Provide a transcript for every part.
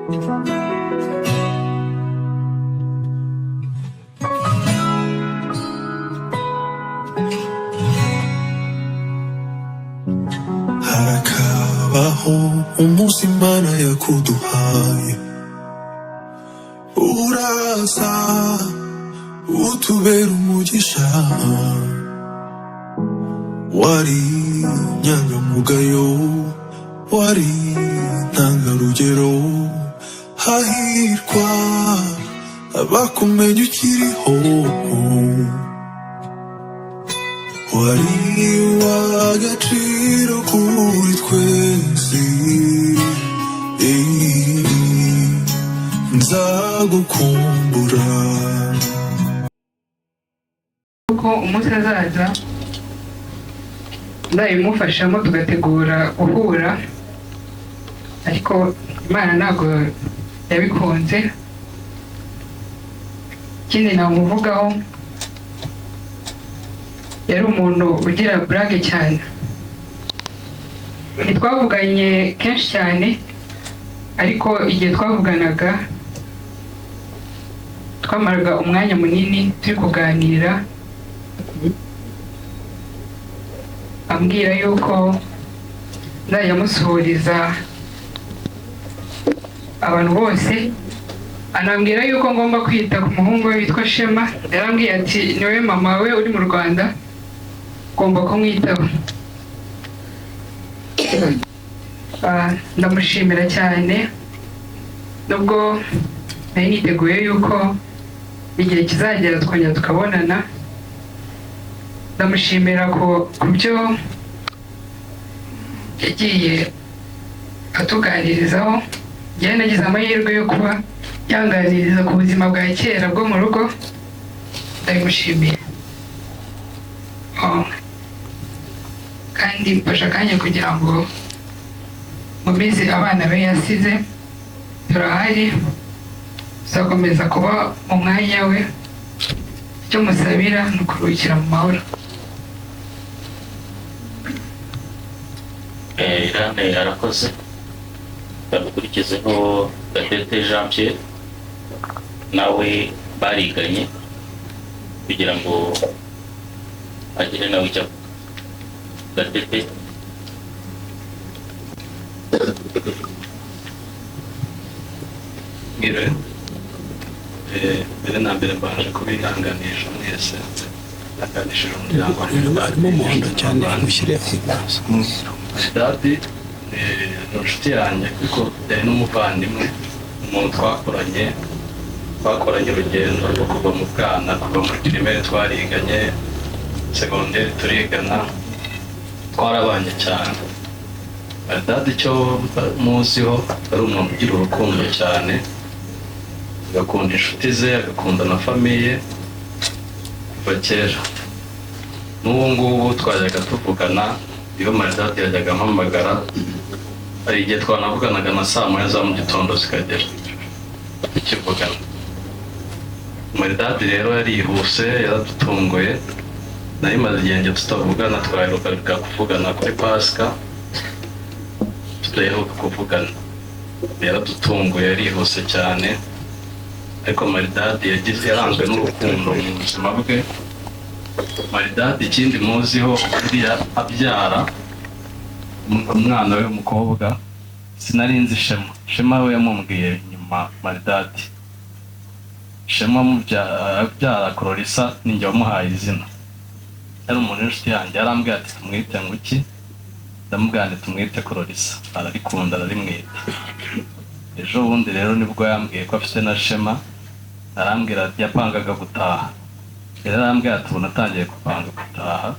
Harakabaho umunsi Imana yakuduhaye, uraza utubera umugisha. Wari inyangamugayo, wari intangarugero. Hahirwa abakumenya ukiriho. Wari uw'agaciro kuri twese. Nzagukumbura. Ko umunsi azaza nzabimufashamo, tugategura guhura, ariko Imana ntabwo yabikunze. Ikindi namuvugaho, yari umuntu ugira burage cyane. Ntitwavuganye kenshi cyane, ariko igihe twavuganaga twamaraga umwanya munini turi kuganira, ambwira yuko nzajya musuhuriza abantu bose, anambwira yuko ngomba kwita ku muhungu we witwa Shema. Yarambwiye ati: "Niwe mama we uri mu Rwanda, ugomba kumwitaho." Ndamushimira cyane, nubwo nari niteguye yuko igihe kizagera tukongera tukabonana. Ndamushimira ku byo yagiye atuganirizaho. Njyewe nagize amahirwe yo kuba yanganiriza ku buzima bwa kera bwo mu rugo, ndabimushimiye. Oh. Kandi mfashe akanya kugira ngo nkomeze abana be yasize. Turahari, tuzakomeza kuba mu mwanya we. Icyo musabira ni ukuruhukira mu mahoro. Irane arakoze. Badukurikizeho Gatete Jean Pierre, nawe bariganye, kugira ngo agire nawe icyo avuga. Gatete. Mwiriwe. Mbere na mbere mbanje kubihanganisha mwese, hanganishije umuryango wa Harimo umuhondo cyane, ntushyire umweru. Dadi ni inshuti yanjye, kuko yari n'umuvandimwe, umuntu twakoranye urugendo rwo kuva mu bwana, kuva muri primaire twariganye, segonderi turigana, twarabanye cyane. Dadi icyo muziho, ari umuntu ugira urukundo cyane, agakunda inshuti ze, agakunda na famille kuva kera. N'ubu ngubu twajyaga tuvugana, iyo Maridadi yajyaga ampamagara, hari igihe twanavuganaga na saa 1 za mu gitondo zikagera tukivugana. Maridadi rero yarihuse, yaradutunguye. Nari maze igihe njye tutavugana, twaherukaga kuvugana kuri Pasika, tudaheruka kuvugana. Yaradutunguye, yarihuse cyane. Ariko Maridadi yagize, yaranzwe n'urukundo mu buzima bwe. Maridadi ikindi muziho, buriya abyara umwana we w'umukobwa sinari nzi Shema. Shema we yamubwiye nyuma. Maridadi Shema abyara Kororisa, ninjye wamuhaye izina. Yari umuntu w'inshuti yanjye, yarambwiye ati: "Tumwite ngo iki?" Ndamubwira nti: "Tumwite Kororisa." Ararikunda, ararimwita. Ejo bundi rero nibwo yambwiye ko afite na Shema. Arambwira ati yapangaga gutaha, rero arambwira ati: "Ubu natangiye gupanga gutaha,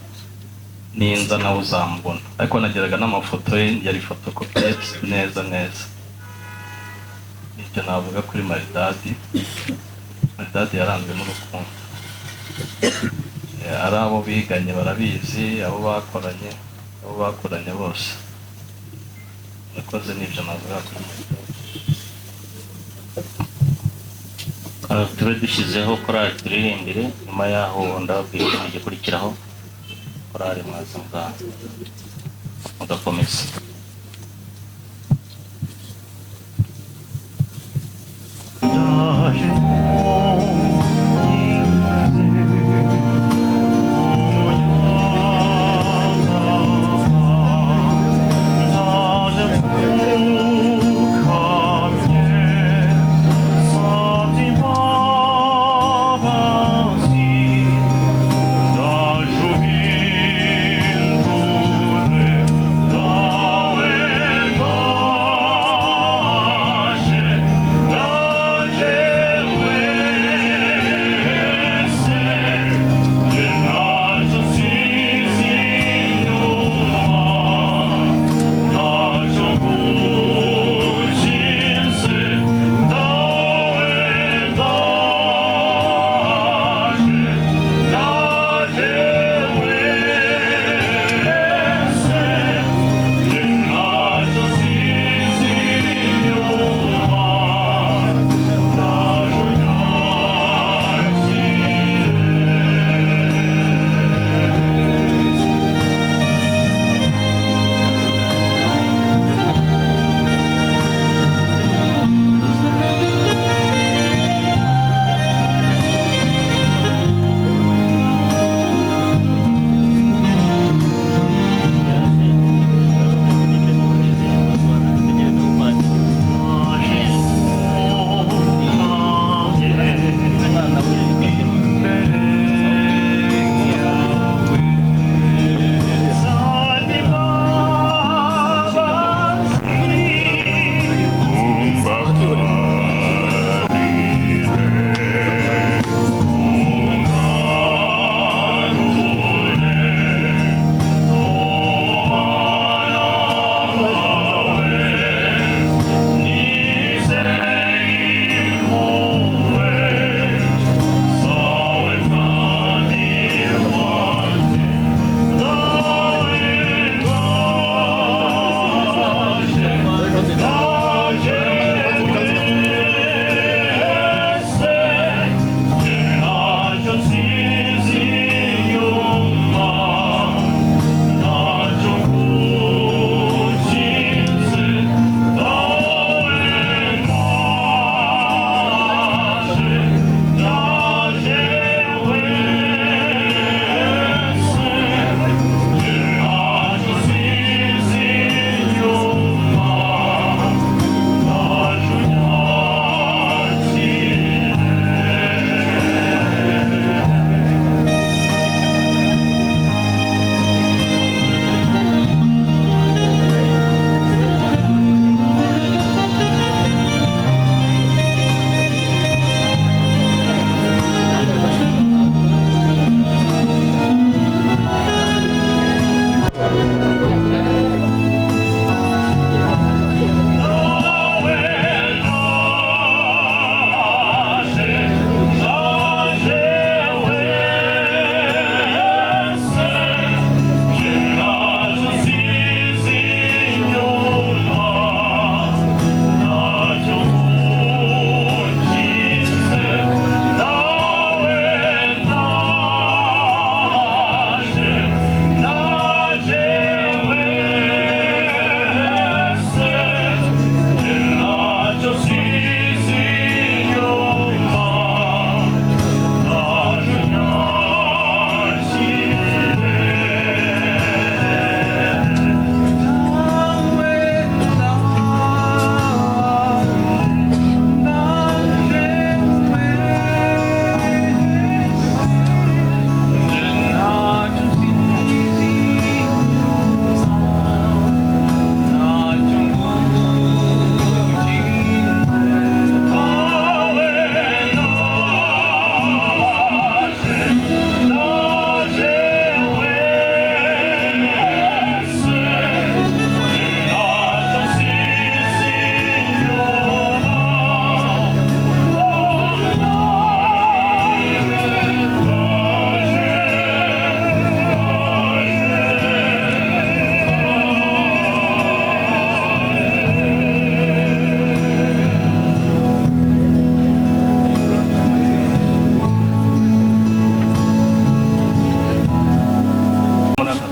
ninza nawe uzamubona." Ariko nageraga n'amafoto ye yari fotokopi neza neza. Nicyo navuga kuri Maridadi. Maridadi yaranzwe n'urukundo. Ari abo biganye barabizi, abo bakoranye bose. Nakoze, n'ibyo navuga kuri Maridadi. Tube dushyizeho korali turirimbire, nyuma yaho ndababwira ikintu gikurikiraho. Korali, mwaza mugakomeza.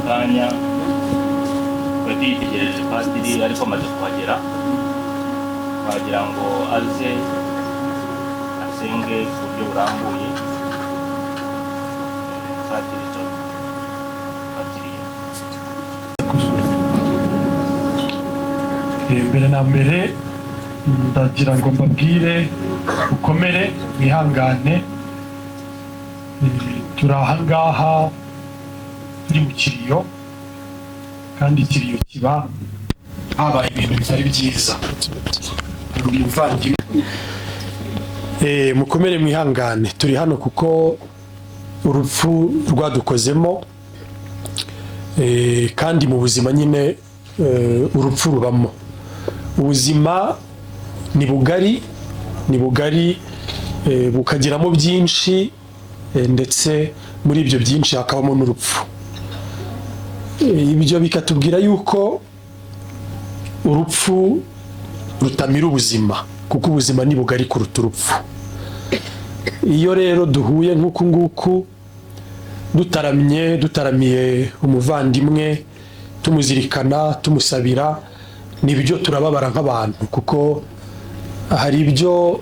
Kanya twari tuyitegereje padiri, ariko amaze kuhagera wagira ngo aze. Asenge ku buryo burambuye. Padiri twakiriye. Mbere na mbere ndagira ngo mbabwire mukomere, mwihangane. Turi ahangaha turi mu kiriyo, kandi ikiriyo kiba habaye ibintu bitari byiza. Hari umuvandimwe. Mukomere mwihangane, turi hano kuko urupfu rwadukozemo. Kandi mu buzima nyine urupfu rubamo. Ubuzima ni bugari, ni bugari, bukagiramo byinshi, ndetse muri ibyo byinshi hakabamo n'urupfu. Ibyo bikatubwira yuko urupfu rutamira ubuzima, kuko ubuzima ni bugari kuruta urupfu. Iyo rero duhuye nk'uku nguku, dutaramye, dutaramiye umuvandimwe, tumuzirikana, tumusabira, nibyo turababara nk'abantu, kuko hari ibyo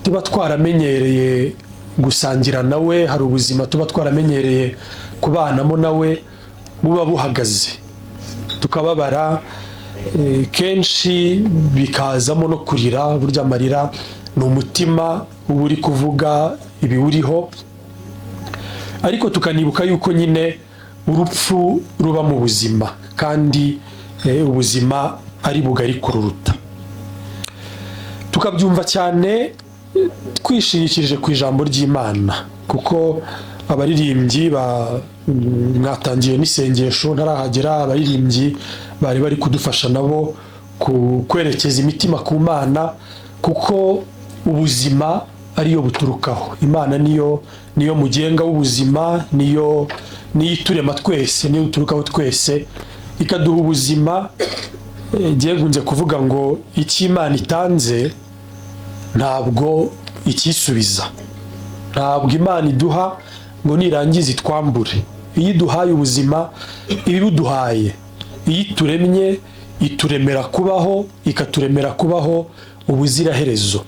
tuba twaramenyereye gusangira nawe, hari ubuzima tuba twaramenyereye kubanamo nawe buba buhagaze, tukababara. Kenshi bikazamo no kurira. Burya amarira ni umutima uba uri kuvuga ibiwuriho, ariko tukanibuka yuko nyine urupfu ruba mu buzima, kandi ubuzima ari bugari kururuta. Tukabyumva cyane twishingikirije ku ijambo ry'Imana, kuko abaririmbyi mwatangiye n'isengesho ntarahagera, abaririmbyi bari bari kudufasha nabo kwerekeza imitima ku Mana, kuko ubuzima ariyo buturukaho. Imana niyo mugenga w'ubuzima, niyo iturema twese, niyo duturukaho twese, ikaduha ubuzima. Ngiye nkunze kuvuga ngo icyo Imana itanze ntabwo icyisubiza, ntabwo Imana iduha ngo nirangiza itwambure. Iyo iduhaye ubuzima iba ibuduhaye, iyo ituremye ituremera kubaho, ikaturemera kubaho ubuziraherezo.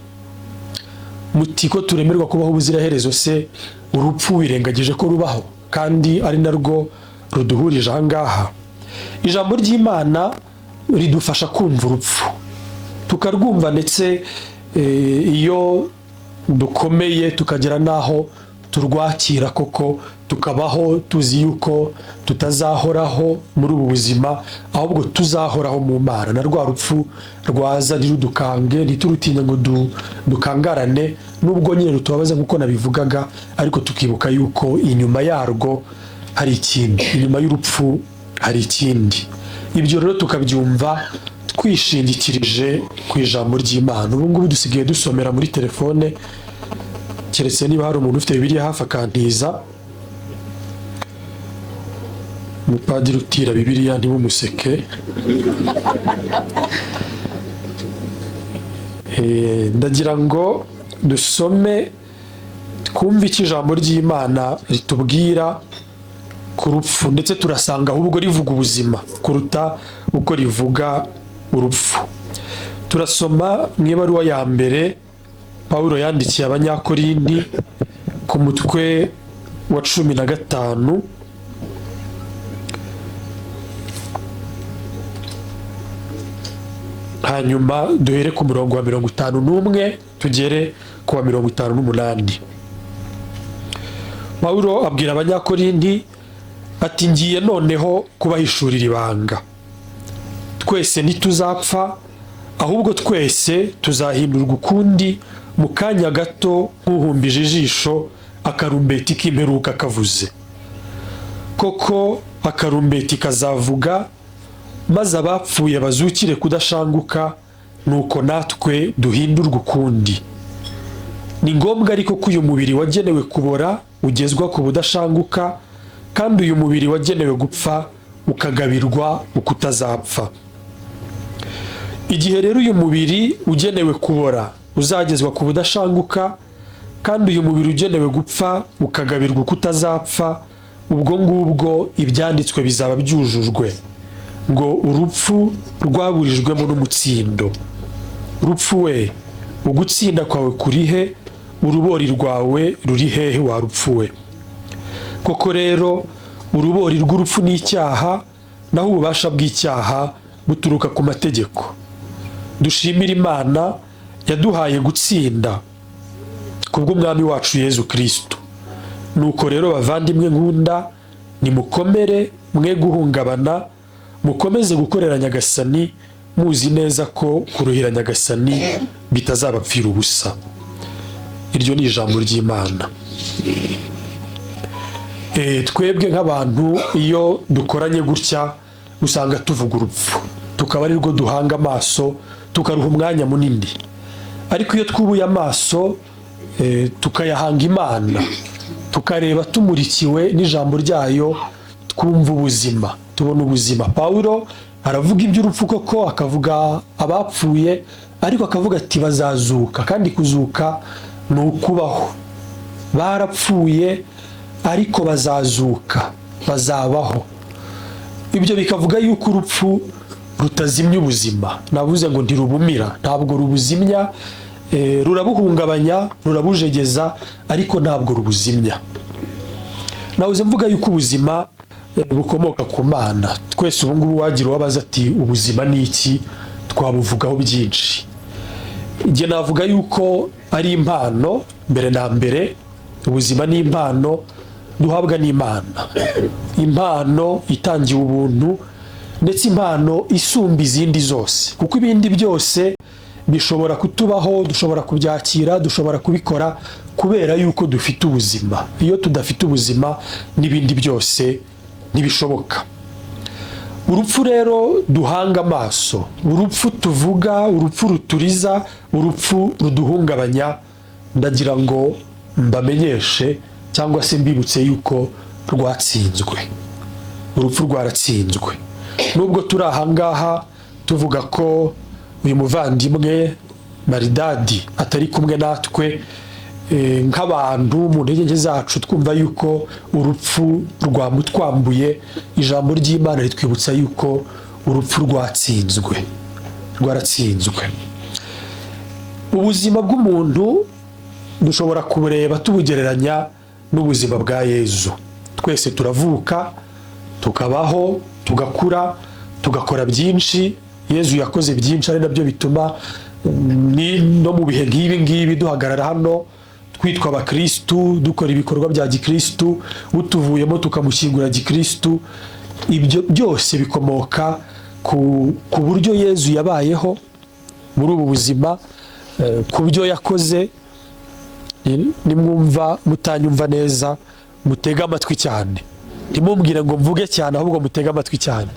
Muti ko turemerwa kubaho ubuziraherezo se, urupfu wirengagije ko rubaho kandi ari narwo ruduhurije ahangaha? Ijambo ry'Imana ridufasha kumva urupfu, tukarwumva, ndetse iyo dukomeye tukagera n'aho turwakira koko, tukabaho tuzi yuko tutazahoraho muri ubu buzima, ahubwo tuzahoraho mu Mana. Na rwa rupfu rwaza ntirudukange, ntiturutinye ngo dukangarane, nubwo nyine rutubabaza nk'uko nabivugaga, ariko tukibuka yuko inyuma yarwo hari ikindi, inyuma y'urupfu hari ikindi. Ibyo rero tukabyumva twishingikirije ku ijambo ry'Imana. Ubu ngubu dusigaye dusomera muri telefone, keretse niba hari umuntu ufite Bibiliya hafi akantiza. Umupadiri utira Bibiliya ntibumuseke. Ndagira ngo dusome twumve icyo ijambo ry'Imana ritubwira ku rupfu, ndetse turasanga ahubwo rivuga ubuzima kuruta uko rivuga urupfu. Turasoma mu ibaruwa ya mbere Pawulo yandikiye Abanyakorinti ku mutwe wa 15, hanyuma duhere ku murongo wa 51 tugere ku wa 58. Pawulo abwira Abanyakorinti ati: ngiye noneho kubahishurira ibanga, twese ntituzapfa, ahubwo twese tuzahindurwa ukundi mu kanya gato nk'uhumbije ijisho, akarumbeti k'imperuka kavuze. Koko akarumbeti kazavuga, maze abapfuye bazukire kudashanguka, nuko natwe duhindurwe ukundi. Ni ngombwa ariko ko uyu mubiri wagenewe kubora ugezwa ku budashanguka, kandi uyu mubiri wagenewe gupfa ukagabirwa ukutazapfa. Igihe rero uyu mubiri ugenewe kubora uzagezwa ku budashanguka, kandi uyu mubiri ugenewe gupfa ukagabirwa ukutazapfa, ubwo ngubwo ibyanditswe bizaba byujujwe ngo urupfu rwaburijwemo n'umutsindo. Rupfu we, ugutsinda kwawe kurihe? Urubori rwawe ruri hehe wa rupfu we? Koko rero urubori rw'urupfu ni icyaha, naho ububasha bw'icyaha buturuka ku mategeko. Dushimire Imana yaduhaye gutsinda kubw'Umwami wacu Yezu Kristo. Nuko rero bavandimwe nkunda, nimukomere, mwe guhungabana, mukomeze gukorera Nyagasani muzi neza ko kuruhira Nyagasani bitazabapfira ubusa. Iryo ni ijambo ry'Imana. Twebwe nk'abantu iyo dukoranye gutya usanga tuvuga urupfu, tukaba ari rwo duhanga amaso, tukaruha umwanya munini. Ariko iyo twubuye amaso tukayahanga Imana, tukareba tumurikiwe n'ijambo ryayo, twumva ubuzima, tubona ubuzima. Pawulo aravuga iby'urupfu koko, akavuga abapfuye, ariko akavuga ati bazazuka, kandi kuzuka ni ukubaho. Barapfuye ariko bazazuka, bazabaho. Ibyo bikavuga yuko urupfu rutazimya ubuzima. Navuze ngo ntirubumira, ntabwo rubuzimya, rurabuhungabanya, rurabujegeza, ariko ntabwo rubuzimya. Nahoze mvuga yuko ubuzima bukomoka ku Mana. Twese ubu ngubu wagira uwabaza ati ubuzima ni iki, twabuvugaho byinshi. Njye navuga yuko ari impano. Mbere na mbere ubuzima ni impano duhabwa n'Imana, impano itangiwe ubuntu, ndetse impano isumba izindi zose, kuko ibindi byose bishobora kutubaho, dushobora kubyakira, dushobora kubikora kubera yuko dufite ubuzima. Iyo tudafite ubuzima n'ibindi byose ntibishoboka. Urupfu rero duhanga amaso, urupfu tuvuga, urupfu ruturiza, urupfu ruduhungabanya, ndagira ngo mbamenyeshe cyangwa se mbibutse yuko rwatsinzwe. Urupfu rwaratsinzwe. Nubwo turi ahangaha tuvuga ko uyu muvandimwe Maridadi atari kumwe natwe, nk'abantu mu ntege nke zacu twumva yuko urupfu rwamutwambuye, ijambo ry'Imana ritwibutsa yuko urupfu rwatsinzwe, rwaratsinzwe. Ubuzima bw'umuntu dushobora kubureba tubugereranya n'ubuzima bwa Yezu. Twese turavuka, tukabaho, tugakura, tugakora byinshi. Yezu yakoze byinshi, ari nabyo bituma no mu bihe nk'ibi ngibi duhagarara hano twitwa abakirisitu, dukora ibikorwa bya gikirisitu, utuvuyemo tukamushyingura gikirisitu. Ibyo byose bikomoka ku buryo Yezu yabayeho muri ubu buzima, ku byo yakoze. Nimwumva mutanyumva neza, mutege amatwi cyane, ntimumbwire ngo mvuge cyane, ahubwo mutege amatwi cyane.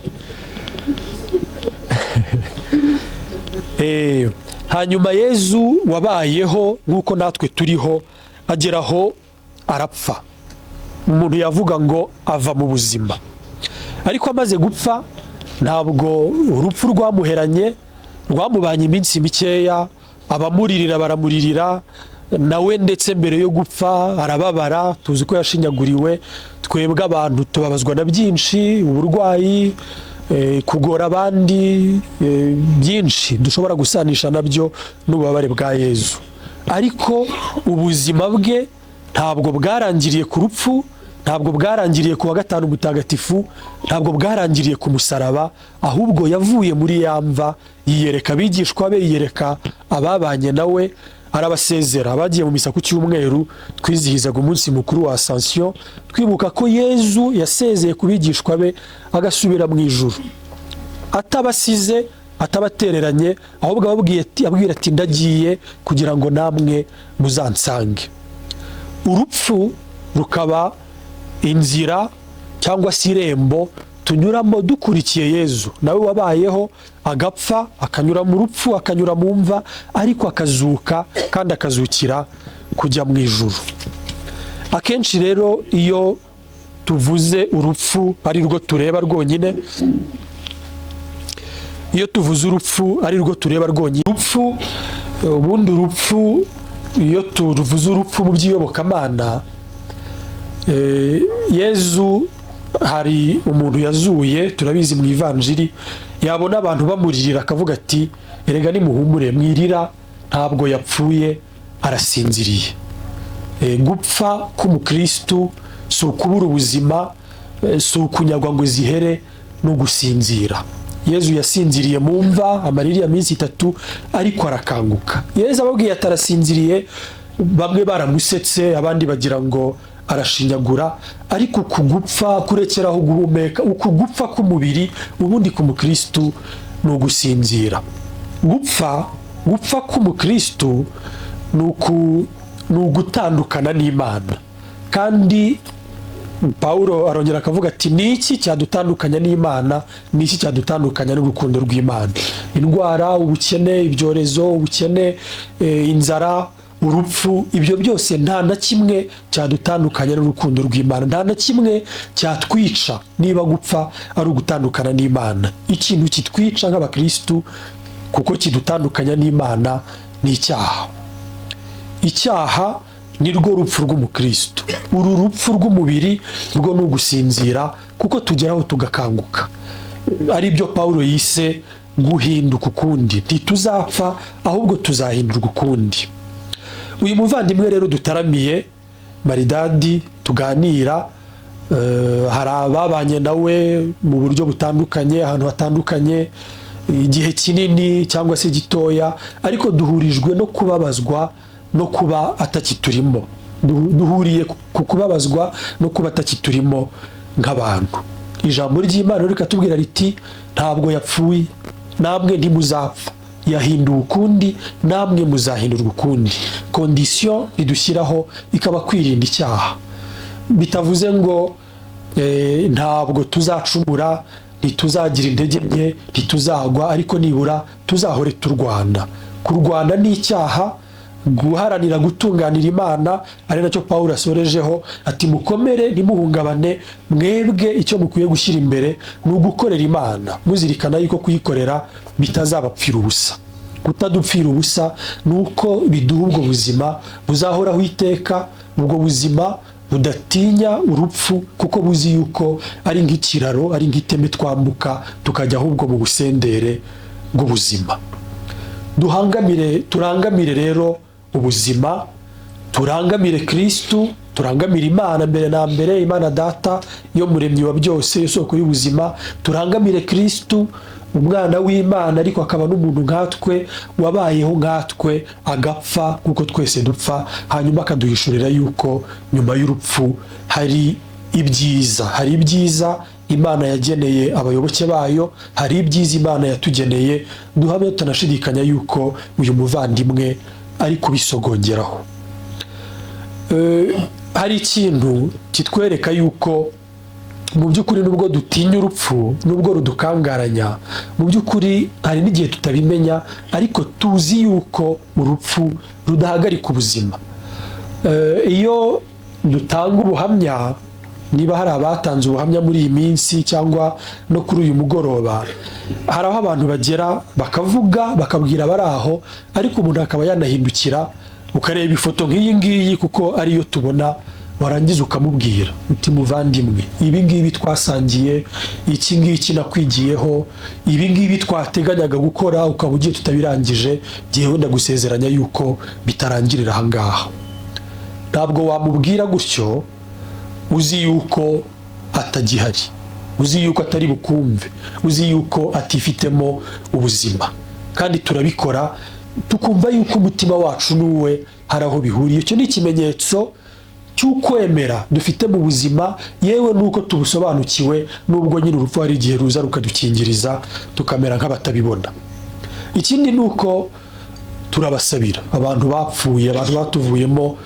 Hanyuma Yezu wabayeho nk'uko natwe turiho, ageraho arapfa. Umuntu yavuga ngo ava mu buzima, ariko amaze gupfa ntabwo urupfu rwamuheranye, rwamubanye iminsi mikeya. Abamuririra baramuririra, nawe ndetse mbere yo gupfa arababara, tuzi ko yashinyaguriwe. Twebwe abantu tubabazwa na byinshi, uburwayi, kugora abandi, byinshi dushobora gusanisha nabyo n'ububabare bwa Yezu. Ariko ubuzima bwe ntabwo bwarangiriye ku rupfu, ntabwo bwarangiriye ku wa gatanu mutagatifu, ntabwo bwarangiriye ku musaraba, ahubwo yavuye muri ya mva, yiyereka abigishwa be, yiyereka ababanye nawe, arabasezera. Abagiye mu misa ku cyumweru twizihizaga umunsi mukuru wa Ascension, twibuka ko Yezu yasezeye ku bigishwa be agasubira mu ijuru, atabasize, atabatereranye, ahubwo ababwira ati ndagiye kugira ngo namwe muzansange. Urupfu rukaba inzira cyangwa se irembo tunyuramo dukurikiye Yezu, nawe wabayeho agapfa, akanyura mu rupfu, akanyura mu mva, ariko akazuka, kandi akazukira kujya mu ijuru. Akenshi rero iyo tuvuze urupfu ari rwo tureba rwonyine, iyo tuvuze urupfu ari rwo tureba rwonyine, urupfu ubundi, urupfu iyo tuvuze urupfu mu by'iyobokamana, Yezu hari umuntu yazuye, turabizi mu ivanjiri, yabona abantu bamuririra akavuga ati erega nimuhumure, mwirira, ntabwo yapfuye, arasinziriye. Gupfa k'umukristu si ukubura ubuzima, si ukunyagwa ngo zihere, no gusinzira. Yezu yasinziriye mu mva amara iriya minsi 3, ariko arakanguka. Yezu ababwiye atarasinziriye, bamwe baramusetse, abandi bagira ngo arashinyagura, ariko uku gupfa kurekeraho guhumeka, uku gupfa k'umubiri, ubundi ku mukristu ni ugusinzira. Gupfa k'umukristu ni ugutandukana n'Imana. Kandi Pawulo arongera akavuga ati: "Ni iki cyadutandukanya n'Imana? Ni iki cyadutandukanya n'urukundo rw'Imana?" Indwara, ubukene, ibyorezo, ubukene, inzara, urupfu, ibyo byose nta na kimwe cyadutandukanya n'urukundo rw'Imana, nta na kimwe cyatwica niba gupfa ari ugutandukana n'Imana. Ikintu kitwica nk'abakristu, kuko kidutandukanya n'Imana, ni icyaha. Icyaha ni rwo rupfu rw'umukristo. Uru rupfu rw'umubiri rwo ni ugusinzira, kuko tugeraho tugakanguka, ari byo Pawulo yise guhinduka ukundi. Ntituzapfa, ahubwo tuzahindurwa ukundi. Uyu muvandimwe rero dutaramiye, Maridadi, tuganira, hari ababanye nawe mu buryo butandukanye, ahantu hatandukanye, igihe kinini cyangwa se gitoya, ariko duhurijwe no kubabazwa no kuba atakiturimo. Duhuriye ku kubabazwa no kuba atakiturimo nk'abantu. Ijambo ry'Imana rikatubwira riti: "Ntabwo yapfuye, namwe ntimuzapfa, yahinduwe ukundi, namwe muzahindurwa ukundi." Condition idushyiraho ikaba kwirinda icyaha. Bitavuze ngo ntabwo tuzacumura, ntituzagira intege nke, ntituzagwa, ariko nibura tuzahore turwana, kurwana n'icyaha, guharanira gutunganira Imana, ari nacyo Pawulo asorejeho ati: "Mukomere, ntimuhungabane. Mwebwe icyo mukwiye gushyira imbere ni ugukorera Imana, muzirikana yuko kuyikorera bitazabapfira ubusa." Kutadupfira ubusa ni uko biduha ubwo buzima buzahoraho iteka, ubwo buzima budatinya urupfu, kuko buzi yuko ari nk'ikiraro, ari nk'iteme twambuka tukajya ahubwo mu busendere bw'ubuzima. Duhangamire, turangamire rero ubuzima, turangamire Kristu, turangamire Imana mbere na mbere, Imana Data yo muremyi wa byose, isoko y'ubuzima. Turangamire Kristu, umwana w'Imana, ariko akaba n'umuntu nkatwe, wabayeho nkatwe, agapfa nk'uko twese dupfa, hanyuma akaduhishurira yuko nyuma y'urupfu hari ibyiza, hari ibyiza Imana yageneye abayoboke bayo, hari ibyiza Imana yatugeneye. Duhamye tutanashidikanya yuko uyu muvandimwe ari kubisogongeraho. Hari ikintu kitwereka yuko mu by'ukuri, nubwo dutinya urupfu, nubwo rudukangaranya, mu by'ukuri hari n'igihe tutabimenya, ariko tuzi yuko urupfu rudahagarika ubuzima. Iyo dutanga ubuhamya, niba hari abatanze ubuhamya muri iyi minsi cyangwa no kuri uyu mugoroba, hari aho abantu bagera bakavuga, bakabwira abari aho, ariko umuntu akaba yanahindukira, ukareba ifoto nk'iyi ngiyi, kuko ariyo tubona, warangiza ukamubwira uti: "Muvandimwe, ibi ngibi twasangiye, iki ngiki nakwigiyeho, ibi ngibi twateganyaga gukora ukaba ugiye tutabirangije, jyewe ndagusezeranya yuko bitarangirira aha ngaha." Ntabwo wamubwira gutyo uzi yuko atagihari, uzi yuko atari bukumve, uzi yuko atifitemo ubuzima. Kandi turabikora tukumva yuko umutima wacu n'uwe hari aho bihuriye. Icyo ni ikimenyetso cy'ukwemera dufite mu buzima, yewe n'uko tubusobanukiwe, n'ubwo nyine urupfu hari igihe ruza rukadukingiriza, tukamera nk'abatabibona. Ikindi ni uko turabasabira abantu bapfuye, abantu batuvuyemo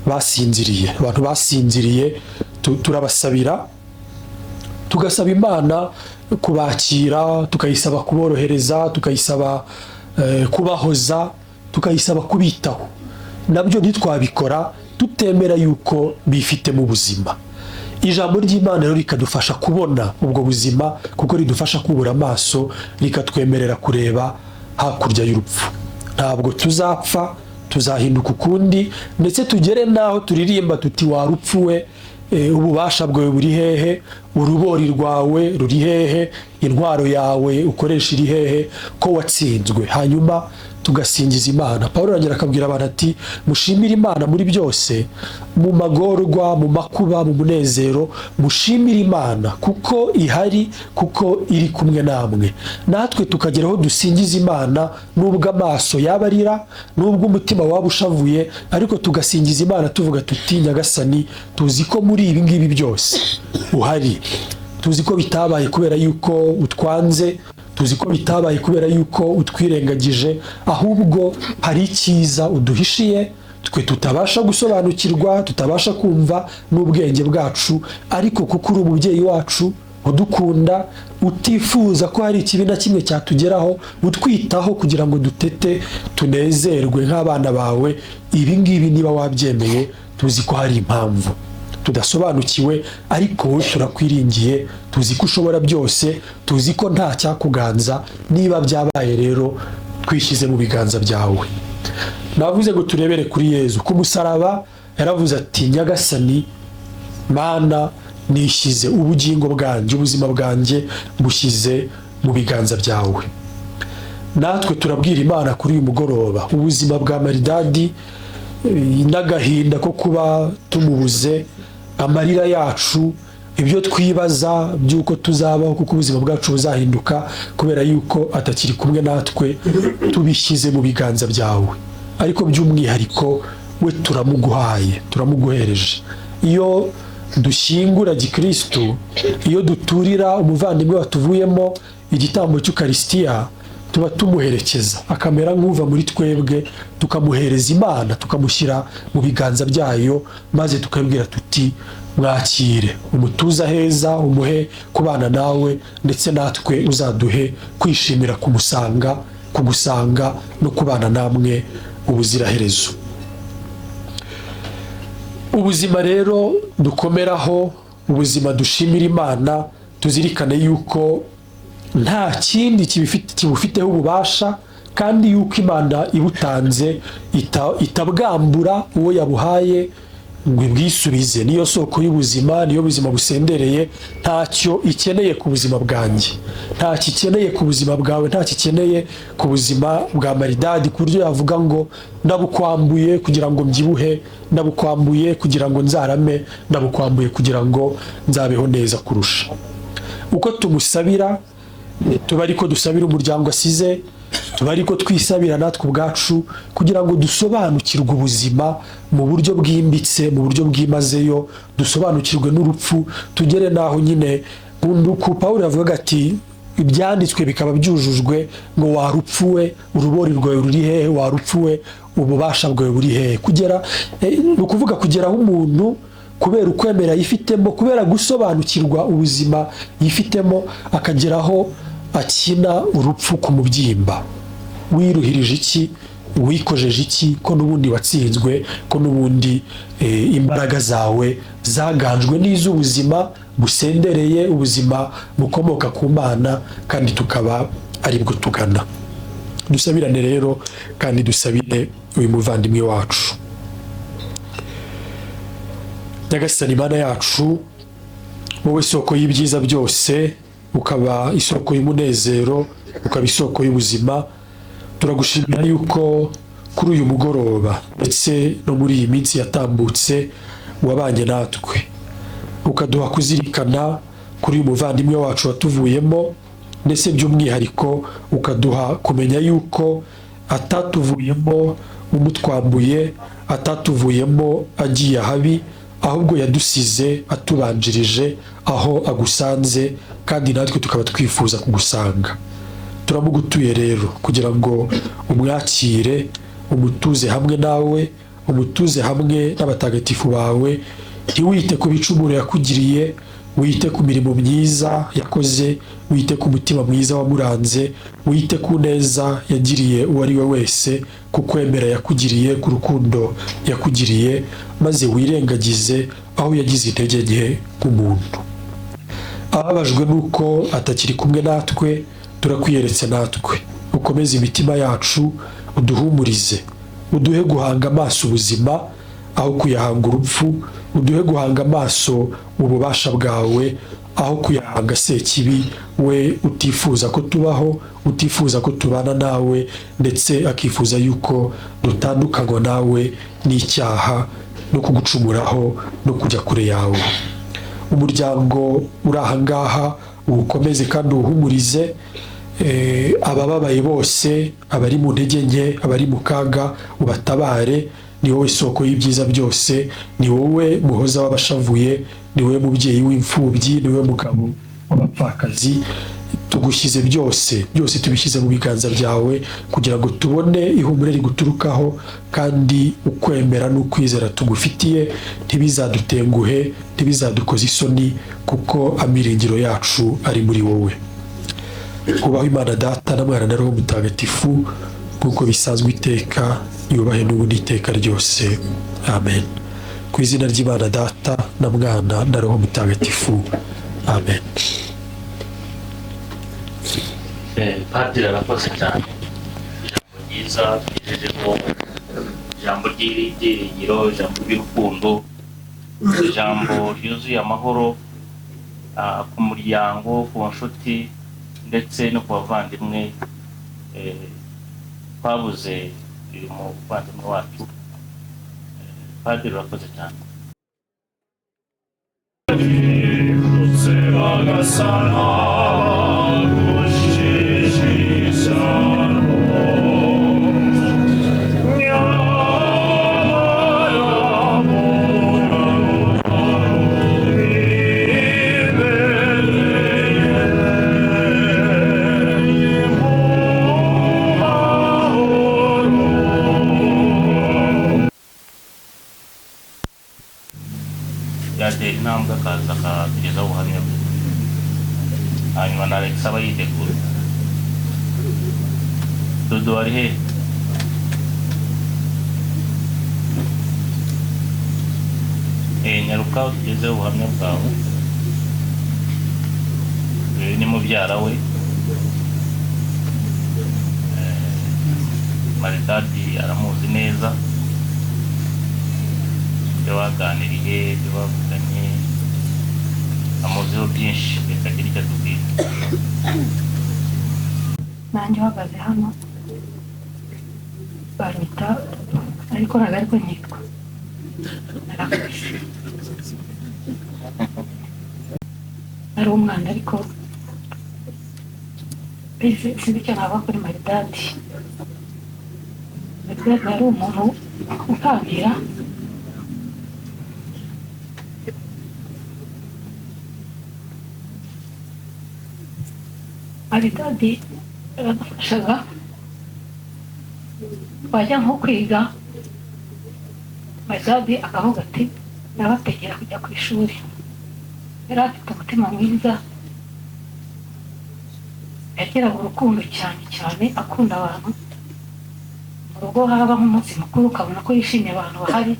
basinziriye, abantu basinziriye, turabasabira, tugasaba Imana kubakira, tukayisaba kuborohereza, tukayisaba kubahoza, tukayisaba kubitaho. Nabyo ntitwabikora tutemera yuko bifitemo ubuzima. Ijambo ry'Imana rero rikadufasha kubona ubwo buzima, kuko ridufasha kubura amaso, rikatwemerera kureba hakurya y'urupfu. Ntabwo tuzapfa, tuzahinduka ukundi, ndetse tugere n'aho turirimba tuti: "Wa rupfu we, ububasha bwawe buri hehe? Urubori rwawe ruri hehe? Intwaro yawe ukoresha iri hehe, ko watsinzwe?" Hanyuma tugasingiza Imana. Pawulo arongera akabwira abantu ati mushimire Imana muri byose, mu magorwa, mu makuba, mu munezero, mushimire Imana kuko ihari, kuko iri kumwe namwe. Natwe tukagera aho dusingiza Imana nubwo amaso yaba arira, nubwo umutima waba ushavuye, ariko tugasingiza Imana tuvuga tuti Nyagasani, tuzi ko muri ibi ngibi byose uhari, tuzi ko bitabaye kubera yuko utwanze, tuzi ko bitabaye kubera yuko utwirengagije, ahubwo hari icyiza uduhishiye twe tutabasha gusobanukirwa, tutabasha kumva n'ubwenge bwacu, ariko kuko uri umubyeyi wacu udukunda, utifuza ko hari ikibi na kimwe cyatugeraho, utwitaho kugira ngo dutete tunezerwe nk'abana bawe, ibi ngibi niba wabyemeye tuzi ko hari impamvu tudasobanukiwe, ariko wowe turakwiringiye, tuzi ko ushobora byose, tuzi ko nta cyakuganza. Niba byabaye rero twishyize mu biganza byawe. Navuze ngo turebere kuri Yezu ku musaraba, yaravuze ati Nyagasani Mana, nishyize ubugingo bwanjye, ubuzima bwanjye bushyize mu biganza byawe. Natwe turabwira Imana kuri uyu mugoroba ubuzima bwa Maridadi n'agahinda ko kuba tumubuze, amarira yacu, ibyo twibaza by'uko tuzabaho kuko ubuzima bwacu buzahinduka kubera yuko atakiri kumwe natwe, tubishyize mu biganza byawe. Ariko by'umwihariko we turamuguhaye, turamuguhereje. Iyo dushyingura gikristu, iyo duturira umuvandimwe watuvuyemo igitambo cy'Ukarisitiya, tuba tumuherekeza akamera nk'uva muri twebwe, tukamuhereza Imana, tukamushyira mu biganza byayo, maze tukabwira tuti mwakire, umutuze aheza, umuhe kubana nawe, ndetse natwe uzaduhe kwishimira kumusanga, kugusanga no kubana namwe ubuziraherezo. Ubuzima rero dukomeraho, ubuzima dushimira Imana, tuzirikane yuko nta kindi kibufiteho ububasha, kandi yuko Imana ibutanze itabwambura uwo yabuhaye ngo ibwisubize. Niyo soko y'ubuzima, niyo buzima busendereye. Ntacyo ikeneye ku buzima bwanjye, ntacyo ikeneye ku buzima bwawe, ntacyo ikeneye ku buzima bwa Maridadi, ku buryo yavuga ngo ndabukwambuye kugira ngo mbyibuhe, ndabukwambuye kugira ngo nzarame, ndabukwambuye kugira ngo nzabeho neza kurusha. Uko tumusabira, tuba ariko dusabira umuryango asize, tuba ariko twisabira natwe ubwacu, kugira ngo dusobanukirwe ubuzima mu buryo bwimbitse, mu buryo bwimazeyo, dusobanukirwe n'urupfu, tugere n'aho nyine ku Pawulo yavugaga ati ibyanditswe bikaba byujujwe ngo warupfuwe, urubori rwawe ruri hehe, warupfuwe, ububasha bwawe buri hehe. Kugera ni ukuvuga kugera aho umuntu kubera ukwemera yifitemo, kubera gusobanukirwa ubuzima yifitemo, akageraho akina urupfu ku mubyimba. Wiruhirije iki, wikojeje iki, ko n'ubundi watsinzwe, ko n'ubundi imbaraga zawe zaganjwe n'iz'ubuzima busendereye, ubuzima bukomoka ku Mana, kandi tukaba aribwo tugana. Dusabirane rero, kandi dusabire uyu muvandimwe wacu. Nyagasani Mana yacu, wowe soko y'ibyiza byose, ukaba isoko y'umunezero, ukaba isoko y'ubuzima, turagushimira yuko kuri uyu mugoroba ndetse no muri iyi minsi yatambutse wabanye natwe, ukaduha kuzirikana kuri uyu muvandimwe wacu watuvuyemo, ndetse by'umwihariko ukaduha kumenya yuko atatuvuyemo umutwambuye, atatuvuyemo agiye ahabi, ahubwo yadusize atubanjirije aho agusanze, kandi natwe tukaba twifuza kugusanga. Turamugutuye rero kugira ngo umwakire, umutuze hamwe nawe, umutuze hamwe n'abatagatifu bawe. Ntiwite ku bicumuro yakugiriye, wite ku mirimo myiza yakoze, wite ku mutima mwiza wamuranze, wite ku neza yagiriye uwo ari we wese, ku kwemera yakugiriye, ku rukundo yakugiriye, maze wirengagize aho yagize intege nke nk'umuntu. Ababajwe n'uko atakiri kumwe natwe, turakwiyeretse natwe. Ukomeze imitima yacu, uduhumurize, uduhe guhanga amaso ubuzima aho kuyahanga urupfu, uduhe guhanga amaso ububasha bwawe aho kuyahanga Sekibi, we utifuza ko tubaho, utifuza ko tubana nawe, ndetse akifuza yuko dutandukanywa nawe n'icyaha no kugucumuraho no kujya kure yawe. Umuryango uri aha ngaha uwukomeze kandi uwuhumurize. Abababaye bose, abari mu ntege nke, abari mu kaga, ubatabare. Ni wowe soko y'ibyiza byose, ni wowe muhoza w'abashavuye, ni wowe mubyeyi w'imfubyi, ni wowe mugabo w'abapfakazi. Tugushyize byose, byose tubishyize mu biganza byawe kugira ngo tubone ihumure riguturukaho, kandi ukwemera n'ukwizera tugufitiye ntibizadutenguhe, ntibizadukoze isoni, kuko amiringiro yacu ari muri wowe. Kubaho Imana Data na Mwana na Roho Mutagatifu, nk'uko bisanzwe iteka, yubahe n'ubu n'iteka ryose. Amen. Ku izina ry'Imana Data na Mwana na Roho Mutagatifu. Amen. Padiri arakoze cyane, ijambo ryiza tugejejeho, ijambo ry'ibyiringiro, ijambo ry'urukundo, ijambo ryuzuye amahoro ku muryango, ku nshuti ndetse no ku bavandimwe. Twabuze uyu muvandimwe wacu. Padiri urakoze cyane. Yatera intambwe akaza akatugezaho ubuhamya bwe, hanyuma na Alex aba yitegura. Dudu ari he? Nyaruka utugezeho ubuhamya bwawe. Uyu ni mubyara we. Maridadi aramuzi neza, ibyo baganiriye, ibyo bavuganye, amuziho byinshi. Reka agire icyo atubwira. Nanjye uhagaze hano banyita, ariko ntabwo ariko nitwa, narakuze ari umwana, ariko sinzi icyo navuga kuri Maridadi. Maridadi yari umuntu utangira Maridadi yaradufashaga, twajya nko kwiga Maridadi akavuga ati nabategera kujya ku ishuri. Yari afite umutima mwiza, yagiraga urukundo cyane cyane, akunda abantu. Mu rugo haba nk'umunsi mukuru ukabona ko yishimiye abantu bahari,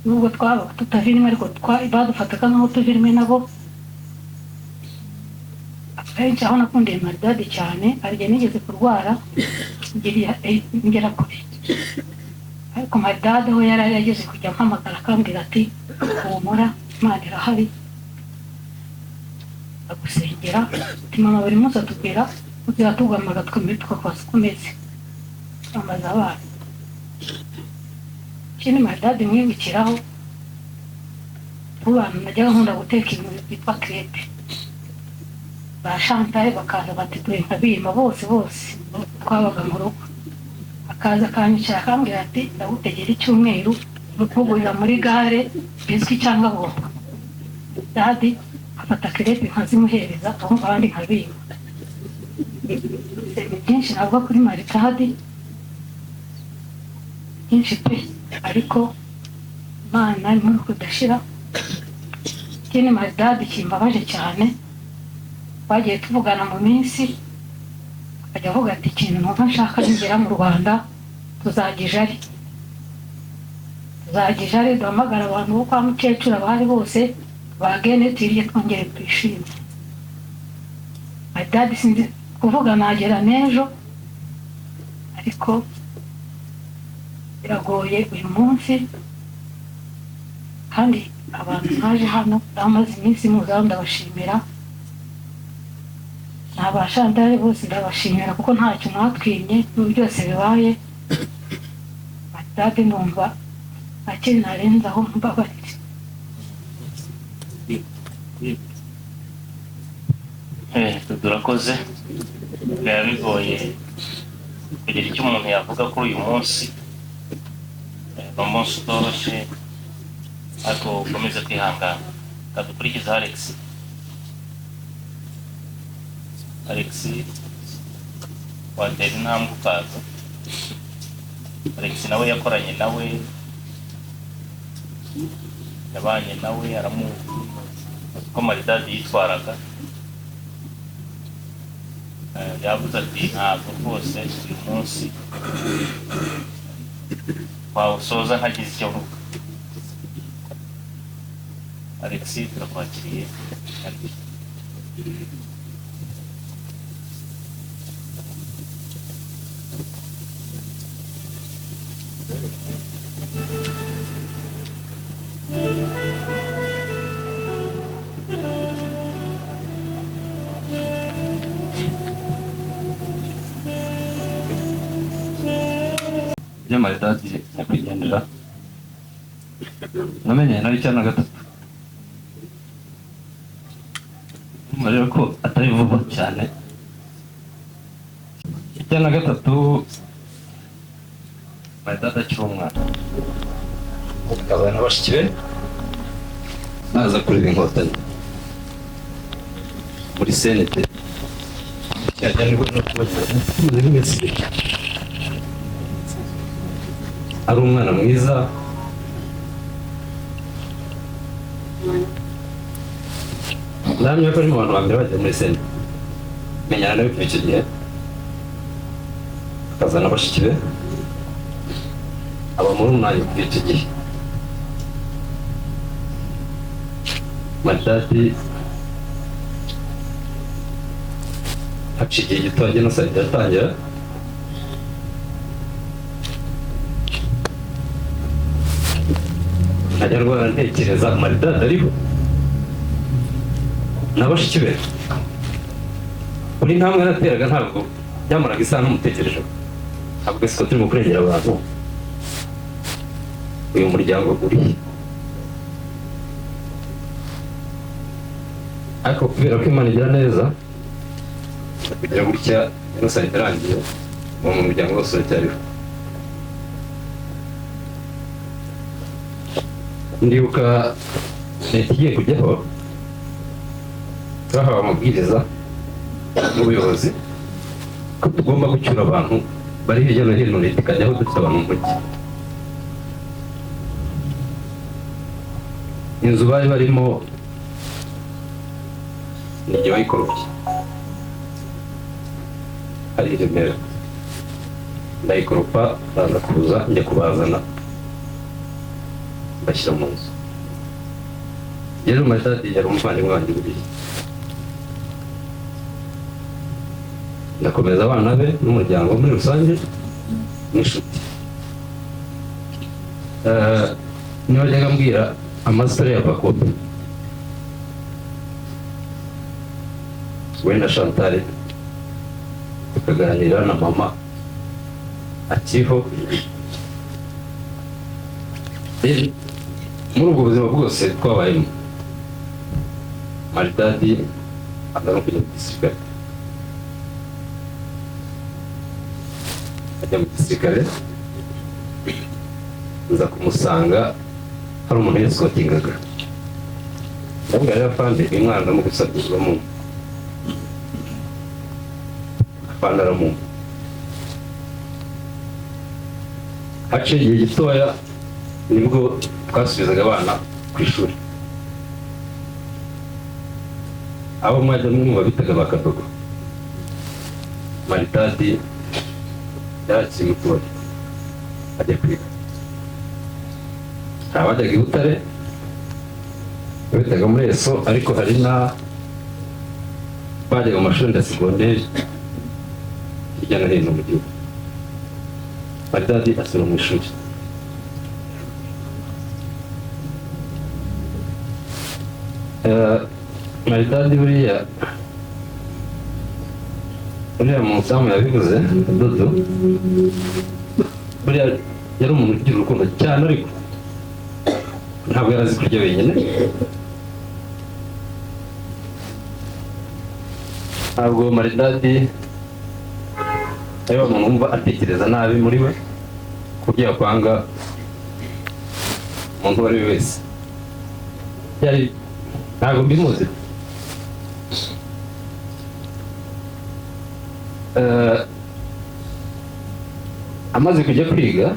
nubwo twabaga tutava rimwe, ariko badufataga nk'aho tuva rimwe nabo. Akenshi aho nakundiye Maridadi cyane, hari igihe nigeze kurwara ngera kure, ariko Maridadi we yari yageze kujya ampamagara akambwira ati humura, Imana irahari, agusengera. Ati mama buri munsi atubwira kugira tugamaga tukabaza uko umeze, twambaza abana. Ikindi Maridadi mwibukiraho, abantu najyaga nkunda guteka ibintu byitwa crepe, ba Chantal bakaza bati dore nkabima bose bose twabaga mu rugo, akaza akanyicara akambwira ati ndagutegera icyumweru nkugurira muri gare bizwi cyangwa bombo. Dadi afata crepe nkazimuhereza, aho abandi nkabima. Ni byinshi navuga kuri Maridadi, byinshi pe, ariko Imana ni kudashira. Ikindi Maridadi kimbabaje cyane, twagiye tuvugana mu minsi, akajya avuga ati ikintu numva nshaka nigera mu Rwanda tuzajya ijari, tuzajya ijari, duhamagara abantu bo kwa mukecuru abahari bose bagende turye twongere twishime. Maridadi sinzi kuvuga nagera n'ejo, ariko biragoye uyu munsi, kandi Abantu mwaje hano bamaze iminsi muzaho, ndabashimira. Ni Chantal bose ndabashimira kuko ntacyo mwatwimye n'ubu byose bibaye. Maridadi numva nta kindi narenzaho, mbabarire. Turakoze. Biba bigoye kugira icyo umuntu yavuga kuri uyu munsi. Ni umunsi utoroshye, ariko ukomeze kwihangana. Reka dukurikize Alex. Alex, watera intambwe ukaza. Alex nawe yakoranye nawe, yabanye nawe, aramuzi uko Maridadi yitwaraga. Yavuze ati ntabwo rwose uyu munsi twawusoza ntagize icyo mvuga. Alex, turakwakiriye. Ibyo Maridadi nyakwigendera namenye nari 93. Urumva rero ko atari vuba cyane. 93 Maridadi akiri umwana, akazana na bashiki be baza kureba Inkotanyi muri senete cyajya nibwo no kubageza nk'iminsi ibiri. Ari umwana mwiza, ndahamya ko ari mu bantu ba mbere bagiye muri sena. Menyana nawe kuva icyo gihe, akazana bashiki be, aba murumuna wanjye kuva icyo gihe. Maridadi haciye igihe gito jenoside iratangira. Nkajya ndwara ntekereza Maridadi ariho na bashiki be. Buri ntambwe nateraga ntabwo byamaraga isaha ntamutekerejeho. Ntabwo siko turimo kurengera abantu, uyu muryango uri he? Ariko kubera ko Imana igira neza, kugira gutya jenoside irangiye, uwo mu muryango wose uracyariho. Ndibuka leta igiye kujyaho, twahawe amabwiriza n'ubuyobozi ko tugomba gucyura abantu bari hirya no hino, leta ikajyaho dufite abantu mu mujyi. Inzu bari barimo ni igihe bayikorobye ari i Remera, ndayikoropa, baza kuza njya kubazana bashyira mu nzu. Rero Maridadi yari umuvandimwe wanjye buriya. Ndakomeza abana be n'umuryango muri rusange n'inshuti. Niba ajyaga ambwira amasitari ya Pakope we na Chantal, tukaganira na mama akiriho. Muri ubwo buzima bwose twabayemo, Maridadi aza no kujya mu gisirikare, ajya mu gisirikare, nza kumusanga hari umuntu yaswatingaga. Ndavuga rero afande, uyu mwana ndamugusabye uramumpa. Afande aramumpa. Haciye igihe gitoya nibwo twasubizaga abana ku ishuri, abo mwajya mwumva bitaga ba Kadogo. Maridadi yari akiri mutoya ajya kwiga. Hari abajyaga i Butare bitaga muri ESO, ariko hari na bajyaga mu mashuri ya segonderi hirya no hino mu gihugu. Maridadi asubira mu ishuri. Maridadi buriya uriya mudamu yabivuze Dodo, buriya yari umuntu ugira urukundo cyane, ariko ntabwo yari azi kurya wenyine. Ntabwo Maridadi ari wa muntu wumva atekereza nabi muri we, ku buryo yakwanga umuntu uwo ari we wese. Yari ntabwo mbimuzi. Amaze kujya kwiga,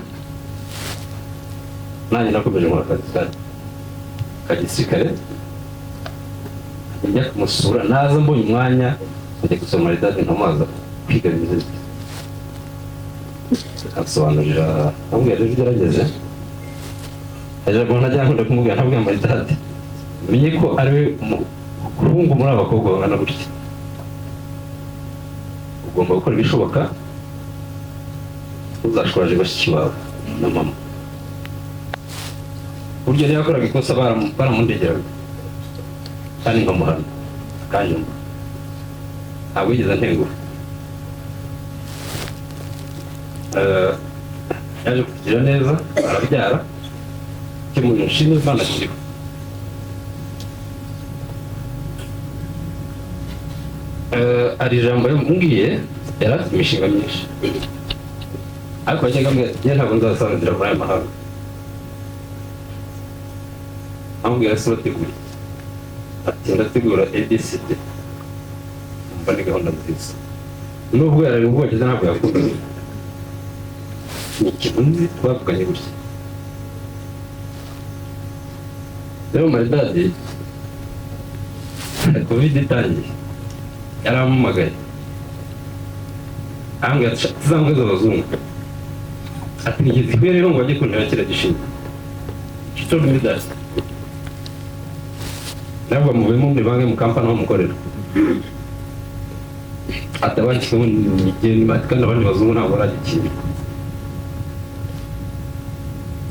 nanjye nakomeje nkora akazi ka gisirikare, njya kumusura, naza mbonye umwanya nkajya gusoma Maridadi, nkamubaza kwiga bimeze bite, asobanurira, amubwira rero ugerageze. Ajya ntajya nkunda kumubwira, ntabwira Maridadi menye ko ari we muhungu muri aba bakobwa bangana gutya, ugomba gukora ibishoboka ntuzashwaje bashiki bawe na mama. Burya rero yakoraga ikosa baramundegeraga kandi nkamuhana akanyumva, ntabwo yigeze antenguha. Yaje kugira neza arabyara, icyo muntu nshima Imana kiriho. Hari ijambo yambwiye, yari afite imishinga myinshi, ariko yajyaga ambwira ati njye ntabwo nzasangira muri aya mahanga. Amubwira se urateguye? Ati ndategura ABCD. Umva ni gahunda nziza. Nubwo yari mu Bwongereza ntabwo yakundaga. Ni ikintu nzi twavuganye gutya. Rero Maridadi, Covid itangiye, yarampamagaye ambwira ati tuzambweze abazungu, ati nigeze ikwiye rero ngo bajye kundeba kiriya gishinga. She told me that. Ntabwo muvuyemo muri banki mu kampani aho mukorera, ati abanditseho ni kandi abandi bazungu ntabwo baragikingirwa.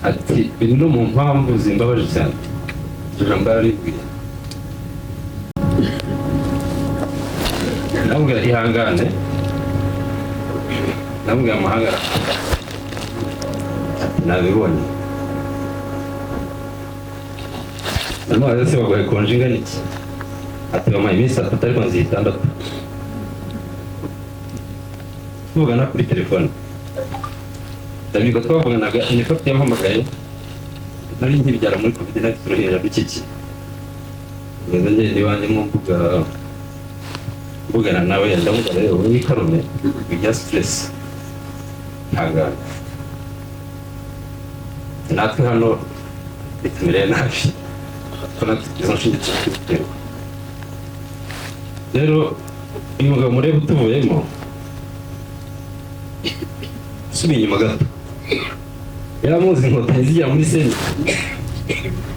Ati biri no mu mpamvu zimbabaje cyane. Iryo jambo yararibwiye, ndamubwira ihangane, ndamubwira amahanga ati nabibonye. Ndamubaza se baguhaye konje ingana iki? Ati bampaye iminsi 3 ariko nziha 6. Tuvugana kuri telefone, ndabiga twavuganaga, in fact yampamagaye nari nkibyara muri Covid, nari uruhinja rukikiye, ngeze ngenda iwanjye mu mbuga mvugana nawe, ndamubwira rero wowe wikarume bijya stress, ntangane natwe hano bitumereye nabi, ko natwe izo nshinge tuziterwa. Rero uyu mugabo murebe utuvuyemo, usubiye inyuma gato, yaramuzi inkotanyi zigera muri seni,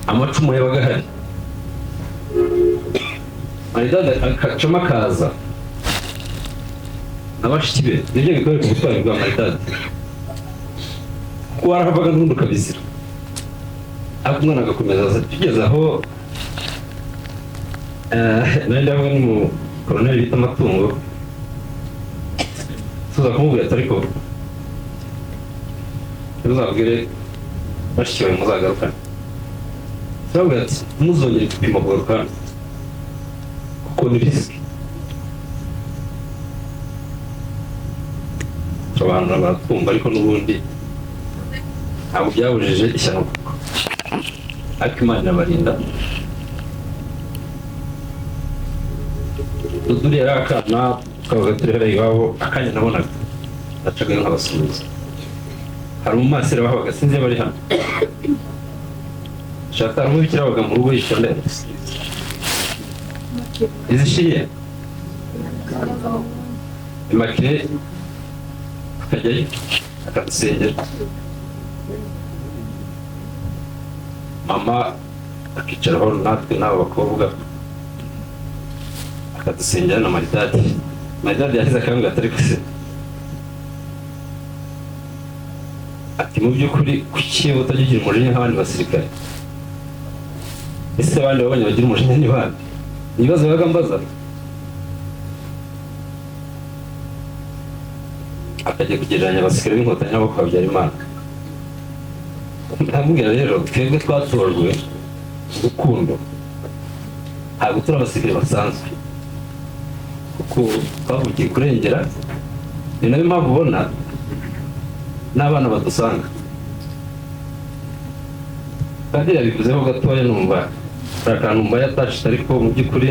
amacumu yabaga ahari, Maridadi akacamo akaza na bashiki be, nibyo bikwereka ubutwari bwa Maridadi, kuko warahavaga n'ubundi ukabizira, ariko umwana agakomeza aza. Tugeze aho nari ndabona n'umukoroneri bita Amatungo, tuza kumubwira ati ariko ntuzabwire bashiki bawe muzagarukane. Turabwira ati ntuzongere gupima kugaruka hano kuko ni risiki. Abantu baratwumva, ariko n'ubundi ntabwo byabujije ishyano kuko ariko Imana irabarinda. Duduri yari akana kabaga turi hariya iwabo, akanya nabonaga nacagayo nkabasuhuza. Hari umumasera bahabaga, sinzi iyo bari hano, shaka hari umubikira wabaga mu rugo yitwa nde? Izishiye Immaculée, akajyayo akadusengera, mama akicaraho natwe n'abo bakobwa akadusengera na Maridadi. Maridadi yahize akambwira atari kuse, ati mu by'ukuri kuki utajya ugira umujinya nk'abandi basirikare? Ese abandi babonye bagira umujinya ni bande? Ibibazo bibaga mbaza, akajya kugereranya abasirikare b'Inkotanyi n'abo kwa Habyarimana. Ndamubwira rero, twebwe twatojwe urukundo, ntabwo turi abasirikare basanzwe, kuko twavukiye kurengera. Ni nayo mpamvu ubona n'abana badusanga. Padiri yabivuzeho gatoya, numva hari akantu mba yatashije, ariko mu by'ukuri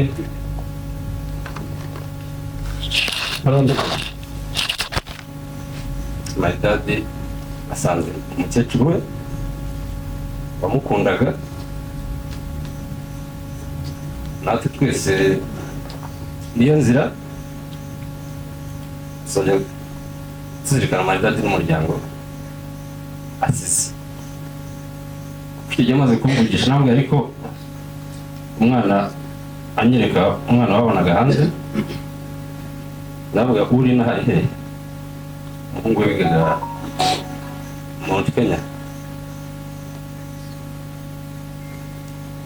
Maridadi asanze umukecuru we wamukundaga, natwe twese niyo nzira tuzajya tuzirikana Maridadi n'umuryango asize. Icyo gihe amaze kumuvugisha ntabwo, ariko umwana anyereka umwana babonaga hanze, ndavuga uri n'ahari hehe? Umuhungu we wigaga Mount Kenya.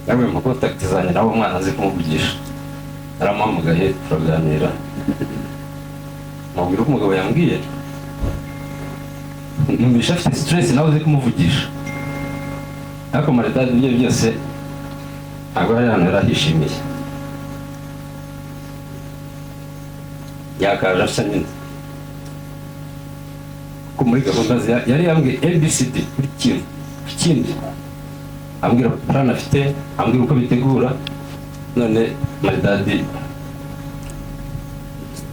Nawe mu contact zanjye nawe umwana azi kumuvugisha, naramuhamagaye turaganira, mubwira uko umugabo yambwiye, numvisha afite stress, nawe uzi kumuvugisha. Ariko Maridadi ibyo byose ntabwo hari ahantu yari ahishimiye, yakaje asa nyine kuko muri gahunda ze yari yambwiye ABCD buri kintu ku kindi, ambwira plan afite, ambwira uko bitegura. None Maridadi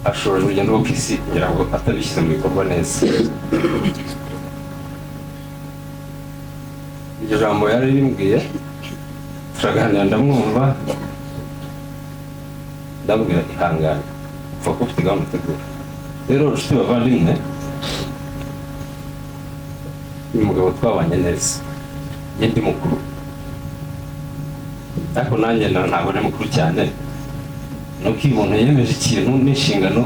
ashoje urugendo rwo ku isi kugira ngo atabishyize mu bikorwa neza. Iryo jambo yari rimbwiye, turaganira, ndamwumva, ndamubwira ihangane, upfa kuba ufite gahunda utegura. Rero inshuti bavandimwe, uyu mugabo twabanye neza, njye ndi mukuru, ariko nanjye ntabwo ndi mukuru cyane. Nuko iyo umuntu yemeje ikintu n'inshingano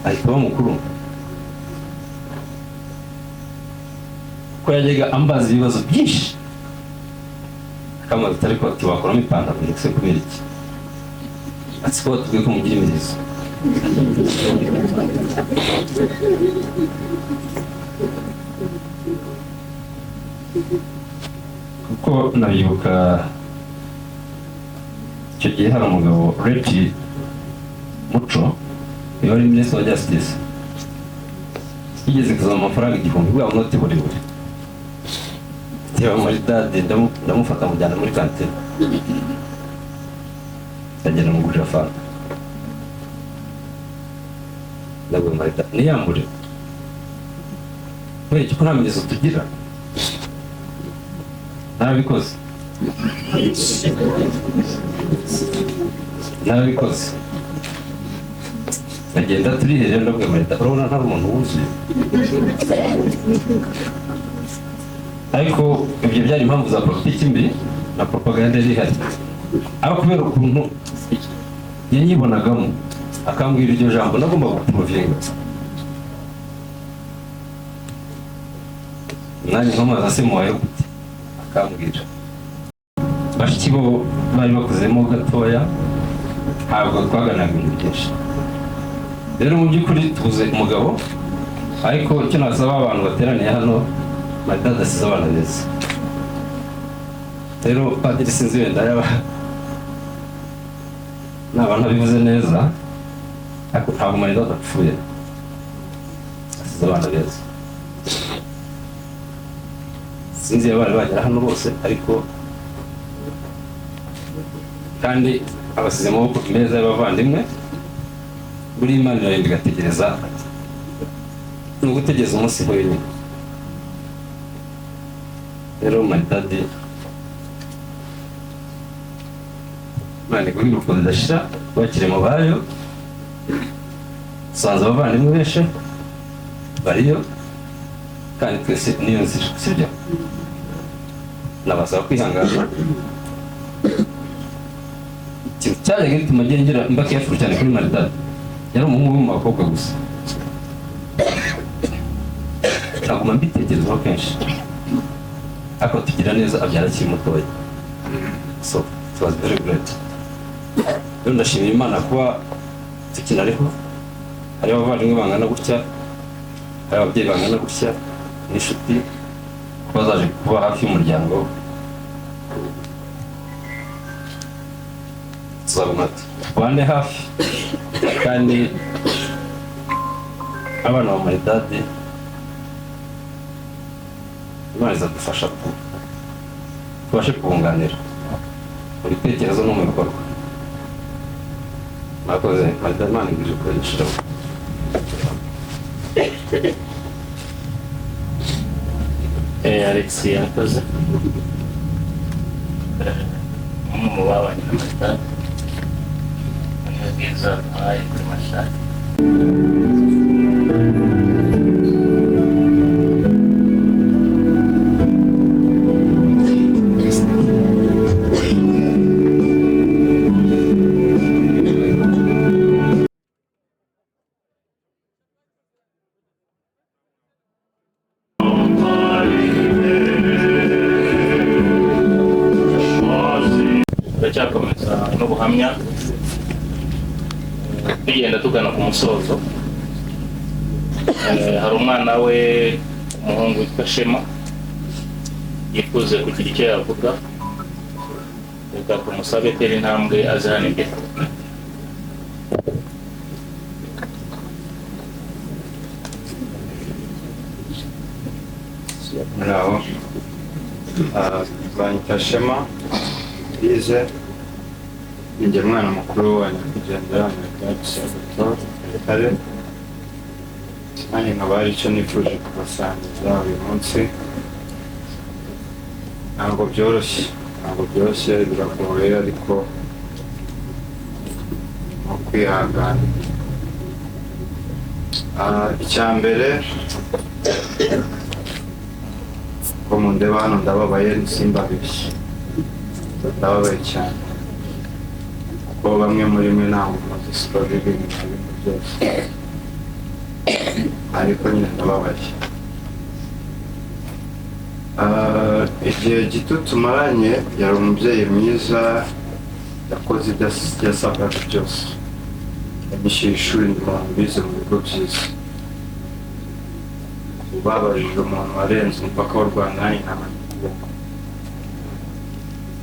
ahita aba mukuru, kuko yajyaga ambaza ibibazo byinshi, akambaza ariko ati wakuramo ipantaro ndetse kubera iki? Ati ko batubwiye ko mugira imirizo. Kuko nabyibuka icyo gihe hari umugabo Reti Muco, niba ari minisitiri wa justice, yigeze kuzana amafaranga 1000 bwa bunoti burebure, reba Maridadi, ndamufata mujyana muri kantine, ndagenda mugurira fanta, ndabwira Maridadi niyambure, kubera ko nta migezo tugira. Narabikoze, narabikoze, ndagenda turiherera, ndabwira Maridadi urabona ntari umuntu wuzuye. Ariko ibyo byari impamvu za politiki mbi na propaganda yari ihari, ariko kubera ukuntu yanyibonagamo akambwira iryo jambo nagomba guprovinga nanjye nkomaza asemuwaye gute, akambwira. Bashiki bo bari bakuzemo gatoya, ntabwo twaganaga ibintu byinshi. Rero mu by'ukuri tubuze umugabo, ariko icyo nasaba abantu bateraniye hano, Maridadi asize abana beza. Rero padiri sinzi wenda yaba naba ntabivuze neza, ariko ntabwo Maridadi apfuye, asize abana beza. Sinzi iyo bari bagera hano bose, ariko kandi abasize amaboko meza y'abavandimwe. Buri Imana irarinda igategereza, ni ugutegereza umunsi nk'uyu nyine. Rero Maridadi, Imana iguhe iruhuko ridashira, bakiri mu bayo, usanze abavandimwe benshi bariyo, kandi twese niyo nzira, sibyo? Nabasaba kwihangana. Ikintu cyajyaga gituma ngira mba careful cyane kuri Maridadi, yari umuhungu wo mu bakobwa gusa, naguma mbitekerezaho kenshi, ariko tugira neza abyara akiri mutoya. So it was very great. Rero ndashimira Imana kuba tukinariho, hariho abavandimwe bangana gutya, hari ababyeyi bangana gutya n'inshuti, kuba zaje kuba hafi y'umuryango. Tuzaguma tubane hafi, kandi abana ba Maridadi, Imana izadufasha tubashe kubunganira mu bitekerezo no mu bikorwa. Murakoze. Maridadi, Imana igwije kubagishaho. Alex yakoze. Umwe mu babanye na Maridadi, niwe bwiza duhaye kuri Maridadi. Turacyakomeza n'ubuhamya, tugenda tugana ku musozo. Hari umwana we umuhungu witwa Shema yifuze kugira icyo yavuga. Reka tumusabe atere intambwe aze hano imbere. Muraho, banyita Shema Bize, ninjye mwana mukuru wa nyakwigendera Maridadi Salvatore Kayitare. Nanjye nkaba hari icyo nifuje kubasangiza uyu munsi. Ntabwo byoroshye, ntabwo byoroshye, biragoye, ariko ni ukwihangana. Icya mbere, ko mundeba hano ndababaye, simbabeshye, ndababaye cyane, kuko bamwe muri mwe ntabwo muzi story ibintu na bimwe byose, ariko nyine ndababaye. Igihe gito tumaranye, yari umubyeyi mwiza, yakoze ibyo yasabwaga byose, yanyishyuye ishuri, ndi mu bantu bize mu bigo byiza. Babajije umuntu warenze umupaka w'u Rwanda, nanjye namanika ukuboko.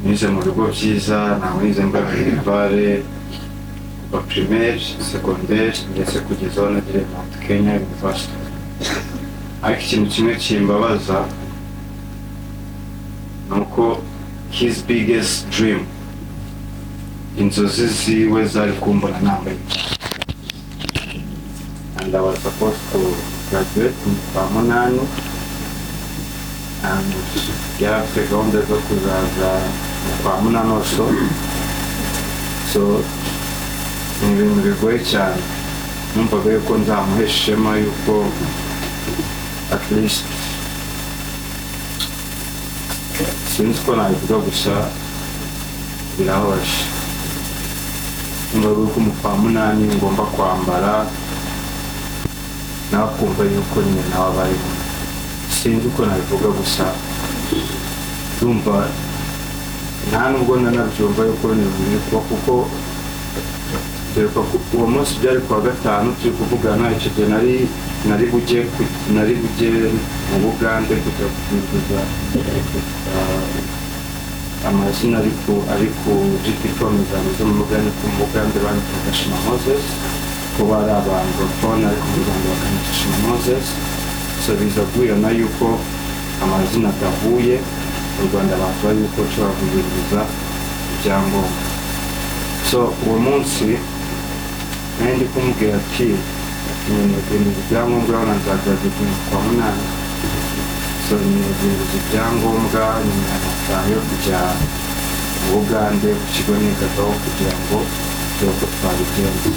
Nize mu bigo byiza, ntabwo nize muri Minerivare kuva primaire, secondaire, ndetse kugeza aho nagiriye Mount Kenya University. Ariko ikintu kimwe kimbabaza ni uko his biggest dream, inzozi ziwe zari kumbona nambaye, and I was supposed to graduate mu kwa munani, and yari afite gahunda zo kuzaza mu kwa munani also. So ni ibintu bigoye cyane. Numvaga yuko nzamuhesha ishema, yuko at least, sinzi uko nabivuga, gusa birababaje. Numvaga yuko mu kwa munani ngomba kwambara, nawe akumva yuko nyine nawe abayeho. Sinzi uko nabivuga, gusa ndumva nta nubwo nanabyumva yuko bino biri kuba, kuko dore ko uwo munsi byari kuwa gatanu turi kuvugana. Icyo gihe nari bujye mu Bugande kujya guhinduza amazina ari ku diplôme zanjye zo mu Bugande. Ku mu Bugande bandikaga Shema Moses, ko bari abanglophone, ariko mu Rwanda bakandika Shema Moses. So biza guhura yuko amazina adahuye, mu Rwanda bavuga yuko nshobora guhinduza ibyangombwa. So uwo munsi nari ndi kumubwira ati nkeneye guhinduza ibyangombwa, urabona nzagraduate mu kwa munani. So nkeneye guhinduza ibyangombwa, nkeneye amafaranga yo kujya mu Bugande ku kigo nigagaho kugira ngo turebe uko twabigenza,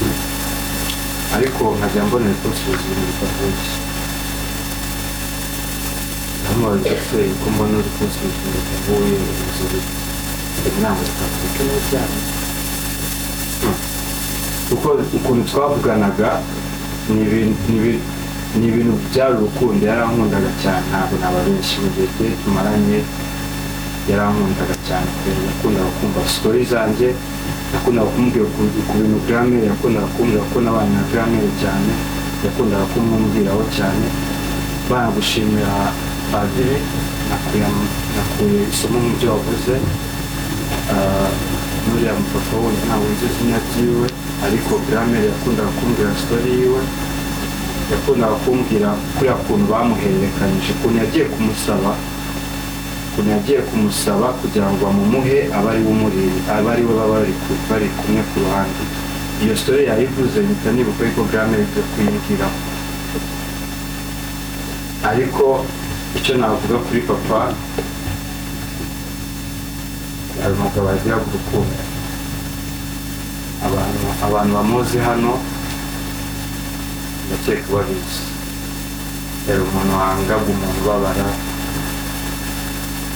ariko nkajya mbona kunsubiza ibintu bidahuye. Ndamubaza: "Se ko mbona uri kunsubiza ibintu bidahuye, bimeze bite?" Inama zikavuga n'ibyaha, kuko ukuntu twavuganaga ni ibintu byari urukundo, yarankundaga cyane, ntabwo nababeshya. Mu gihe tumaranye Yarankundaga cyane pe. Yakundaga kumva story zanjye, yakundaga kumbwira ku bintu grand-mère, yakundaga kumbwira ko nabanye na grand-mère cyane, yakundaga kumwumviraho cyane. Banagushimira padiri, nakuye isomo mu byo wavuze. Ah, n'uriya mupapa wundi ntabwo nzi izina ryiwe, ariko grand-mère yakundaga kumbwira story yiwe, yakundaga kumbwira kuriya kuntu bamuhererekanyije, ukuntu yagiye kumusaba, ukuntu yagiye kumusaba kugira ngo bamumuhe, abe ari we umureba, abe ari we baba bari kumwe ku ruhande. Iyo story yayivuze mpita nibuka yuko grand-mère ibyo kuyimbwiraho. Ariko icyo navuga kuri papa, hari umugabo wagiraga urukundo. Abantu bamuzi hano ndakeka babizi. Yari umuntu wangaga umuntu ubabara.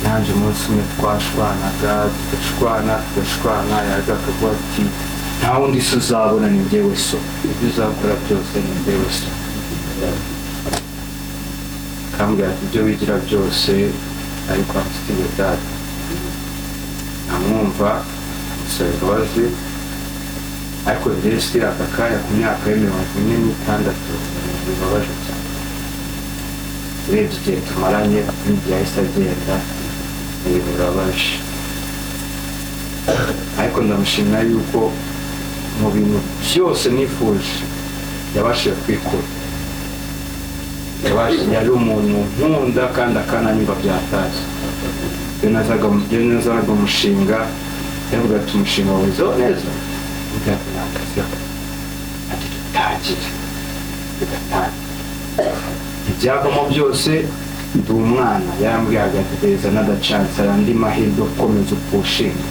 Nanjye umunsi umwe twashwanaga, tugashwana, tugashwana, yaza akavuga ati: "Nta wundi se uzabona, ni njyewe so, ibyo uzakora byose ni njyewe so." Akambwira ati: "Ibyo wigira byose, ariko I'm still your dad." Namwumva musaba imbabazi, ariko njyewe still aka kanya ku myaka ye 46 bibabaje cyane. Urebye igihe tumaranye n'igihe yahise agenda, ni ibintu bibabaje. Ariko ndamushimira yuko mu bintu byose nifuje yabashije kwikura. Yari umuntu nkunda kandi akananyumva byatazi. Iyo nazaga umushinga, yavuga ati: "Umushinga wizeho neza?" Mvuga ati: "Nakaziho." Ati: "Dutangire." Tugatangira, ibyavamo byose ndi umwana. Yarambwiraga ati: "There another chance, hari andi mahirwe, ukomeza upushinga."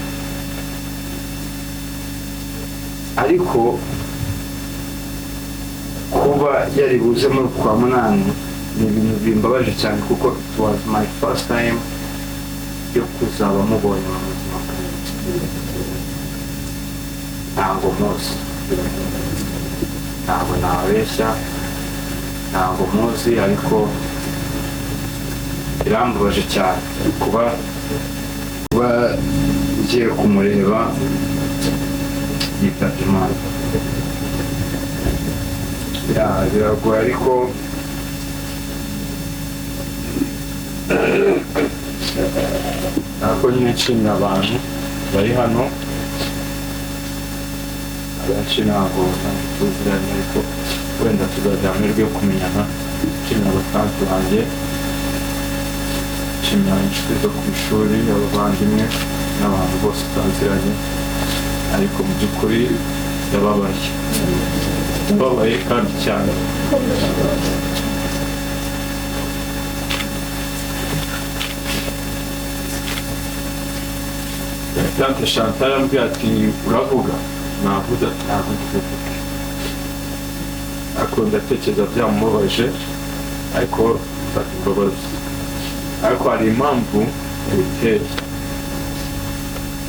Ariko kuba yari buze muri kwa munani ni ibintu bimbabaje cyane, kuko it was my first time yo kuzaba mubonye mu buzima bwanjye. Ntabwo muzi, ntabwo nabeshya, ntabwo muzi, ariko birambabaje cyane kuba ngiye kumureba yitabye Imana. Ya, biragoye, ariko nyine nshimira abantu bari hano. Abenshi ntabwo tuziranye, ariko wenda tuzagira amahirwe yo kumenyana. Nshimira abatante banjye, nshimira inshuti zo ku ishuri, abavandimwe n'abantu bose tutaziranye. Ariko mu by'ukuri ndababaye, ndababaye kandi cyane. Tante Chantal arambwira ati: "Uravuga?" Navuze ati: "Ntabwo ndi buvuge." Ariko ndatekereza byamubabaje, ariko nsaba imbabazi. Ariko hari impamvu yabiteye.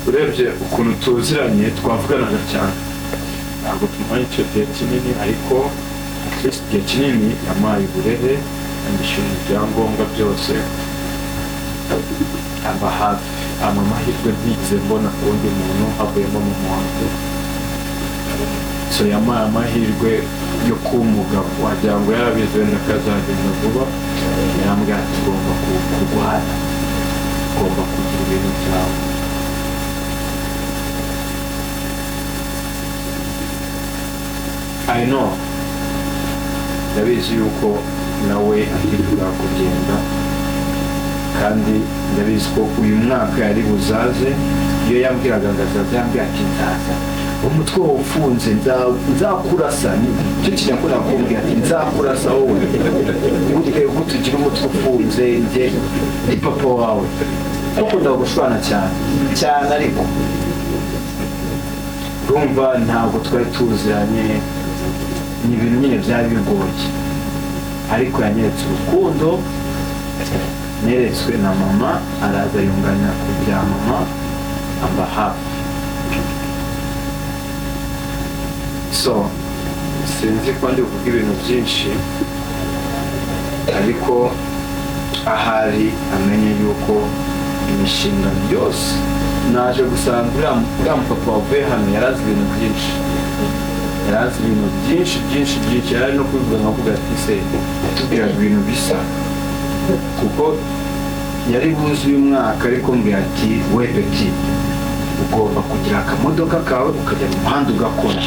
Urebye ukuntu tuziranye, twavuganaga cyane. Ntabwo tumanye icyo gihe kinini, ariko at least igihe kinini yampaye uburere, anyishyurira ibyangombwa byose, aba hafi, ampa amahirwe ntigeze mbona ku wundi muntu havuyemo mama wanjye. So yampaye amahirwe yo kuba umugabo. Wagira ngo yarabizi wenda ko azagenda vuba. Yarambwira ati: "Ugomba kurwana, ugomba kugira ibintu byawe." I know, ndabizi yuko nawe atifuza kugenda, kandi ndabizi ko uyu mwaka yari buzaze. Iyo yambwiraga ngo azaza, yambwira ati: "Nzaza umutwe wawe ufunze, nzakurasa." Nicyo kintu yakunda kumbwira, ati: "Nzakurasa wowe gute gute ugira umutwe ufunze, njye ni papa wawe?" Dukunda gushwana cyane cyane, ariko urumva ntabwo twari tuziranye, ni ibintu nyine byari bigoye. Ariko yanyeretse urukundo neretswe na mama, araza yunganira ku bya mama, amba hafi. So sinzi ko ndi buvuge ibintu byinshi, ariko ahari amenye yuko Imishinga yose naje gusanga uriya mupapa wavuye hano yari azi ibintu byinshi, yari azi ibintu byinshi byinshi byinshi. Yari ari no kubivuga nkavuga ati: "Se yatubwiraga ibintu bisa?" Kuko yari buze uyu mwaka, ariko mbwira ati: "We petit, ugomba kugira akamodoka kawe, ukajya mu muhanda ugakora,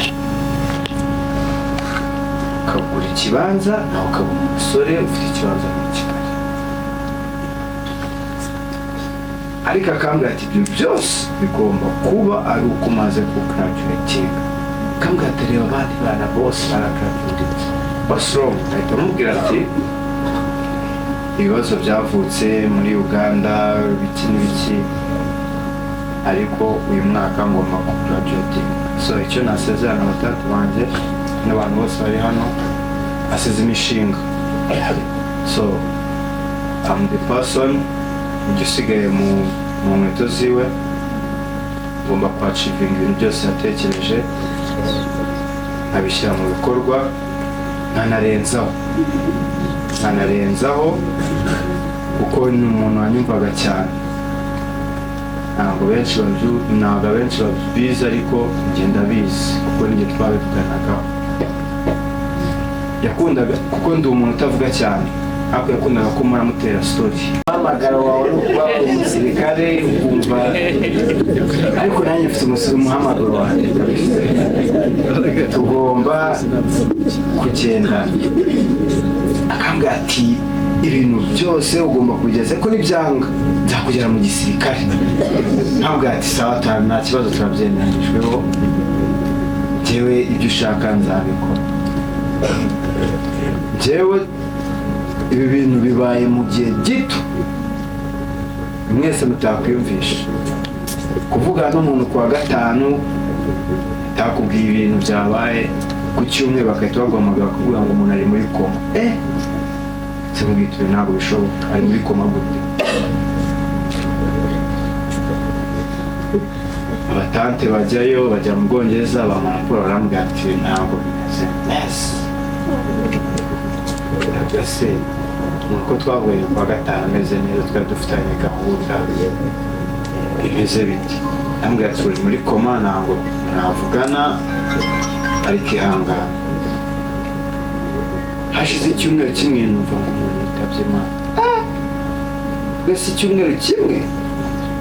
ukagura ikibanza, nawe ukaba umusore ufite ikibanza muri Kigali." Ariko akambwira ati: "Ibyo byose bigomba kuba ari uko umaze kugraduatinga." Akambwira ati: "Reba abandi bana bose baragraduatinze, what's wrong?" Ahita amubwira ati: "Ibibazo byavutse muri Uganda, biki n'ibiki, ariko uyu mwaka ngomba kugraduatinga." So icyo nasezerana abatatu banjye n'abantu bose bari hano, asize imishinga. So I'm the person ujya usigaye mu nkweto ziwe, ngomba kwachievinga ibintu byose yatekereje, nkabishyira mu bikorwa, nkanarenzaho, kuko ni umuntu wanyumvaga cyane. Ntabwo abenshi babizi, ariko ngenda bizi kuko nijye twabivuganagaho. Yakundaga, kuko ndi umuntu utavuga cyane, ariko yakundaga ko muramutera story. Umuhamagaro wawe ni ukuba umusirikare, ukumva, ariko nanjye mfite umuhamagaro wanjye, tugomba kugenda. Akambwira ati: "Ibintu byose ugomba kubigeza, ariko nibyanga nzakugera mu gisirikare." Ntabwo ati: "Sawa, nta kibazo, turabyemeranyijweho, njyewe ibyo ushaka nzabikora." Njyewe ibi bintu bibaye mu gihe gito mwese mutakwiyumvisha. Kuvugana n'umuntu ku wa gatanu atakubwiye ibintu byabaye, ku cyumweru bagahita baguhamagara bakakubwira ngo umuntu ari muri koma. Simubwira ibi ntabwo bishoboka, ari muri koma gute? Abatante bajyayo, bajya mu Bwongereza, bamuha raporo, barambwira ati: "Ntabwo bimeze neza." Ndavuga: "Se nuko twahuye ku wa gatanu ameze neza, twari dufitanye gahunda, bimeze biti?" Ndambwira ati: "Uri muri koma, ntabwo mwavugana, ariko ihangane." Hashize icyumweru kimwe numva ngo umuntu yitabye Imana. Mbese icyumweru kimwe,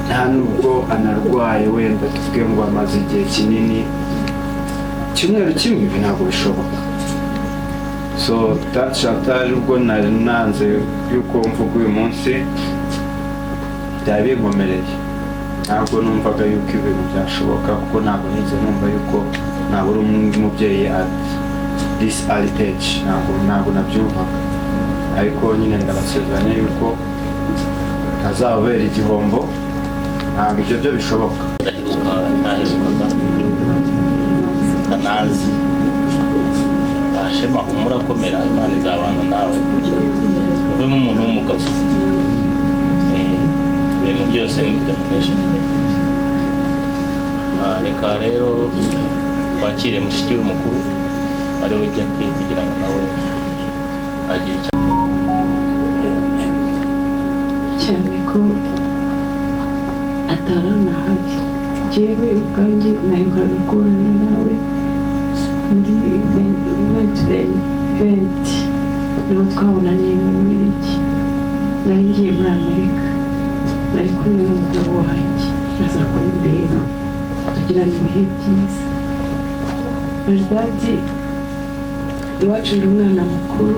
nta nubwo anarwaye, wenda tuvuge ngo amaze igihe kinini, icyumweru kimwe, ibi ntabwo bishoboka. So tante Chantal, ubwo nari nanze yuko mvuga uyu munsi, byari binkomereye. Ntabwo numvaga yuko ibintu byashoboka, kuko ntabwo nigeze numva yuko nabura umubyeyi at this early age. Ntabwo nabyumvaga, ariko nyine ndabasezeranya yuko ntazababera igihombo, ntabwo ibyo byo bishoboka. Ndaheruka, ntaherukaga kanazi. Shema, humura, komera, Imana izabana nawe, uvemo umuntu w'umugabo. Ibintu byose ni determination. Reka rero twakire mushiki we mukuru, ari we Jackie, kugira ngo nawe agire icyo Cyane ko ataranahari. Njyewe ubwanjye naherukaga kubonana nawe muri 2020, niho twabonaniye mu Bubiligi. Nari ngiye muri Amerika, nari kumwe n'umugabo wanjye, aza kumureba, tugirana ibihe byiza. Maridadi iwacu ni umwana mukuru,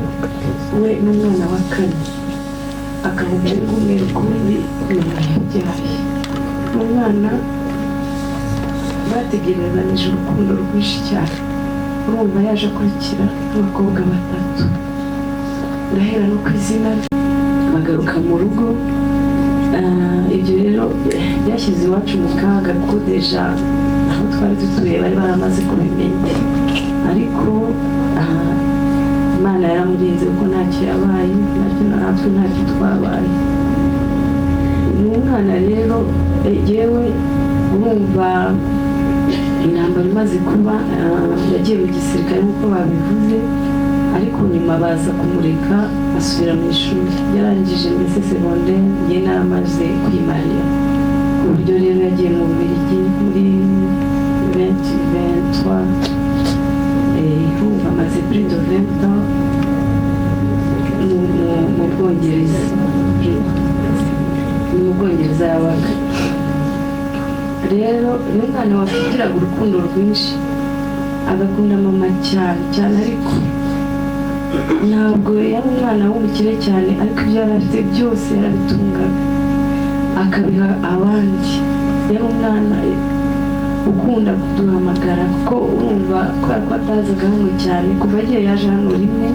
we n'umwana wa kane, akaba umuhungu umwe rukumbi mama yabyaye. Ni umwana bategerezanyije urukundo rwinshi cyane. Urumva yaje akurikira abakobwa batatu. Ndahera no ku izina rye. Bagaruka mu rugo. Ibyo rero byashyize iwacu mu kaga, kuko déjà aho twari dutuye bari baramaze kubimenya. Ariko Imana yaramurinze, kuko ntacyo yabaye, natwe natwe ntacyo twabaye. Ni umwana rero, yewe urumva intambara imaze kuba, yagiye mu gisirikare nk'uko babivuze. Ariko nyuma baza kumureka asubira mu ishuri. Yarangije mbese secondaire, njye naramaze kwimarira, ku buryo rero yagiye mu Bubiligi muri 2023. Urumva amaze plus de 20 ans mu Bwongereza. Ni mu Bwongereza yabaga. Rero ni umwana wafitiraga urukundo rwinshi, agakunda mama cyane cyane, ariko ntabwo yari umwana w'umukire cyane, ariko ibyo yari afite byose yarabitungaga akabiha abandi. Yari umwana ukunda kuduhamagara, kuko urumva kubera ko atazaga hano cyane, kuva agiye yaje hano rimwe,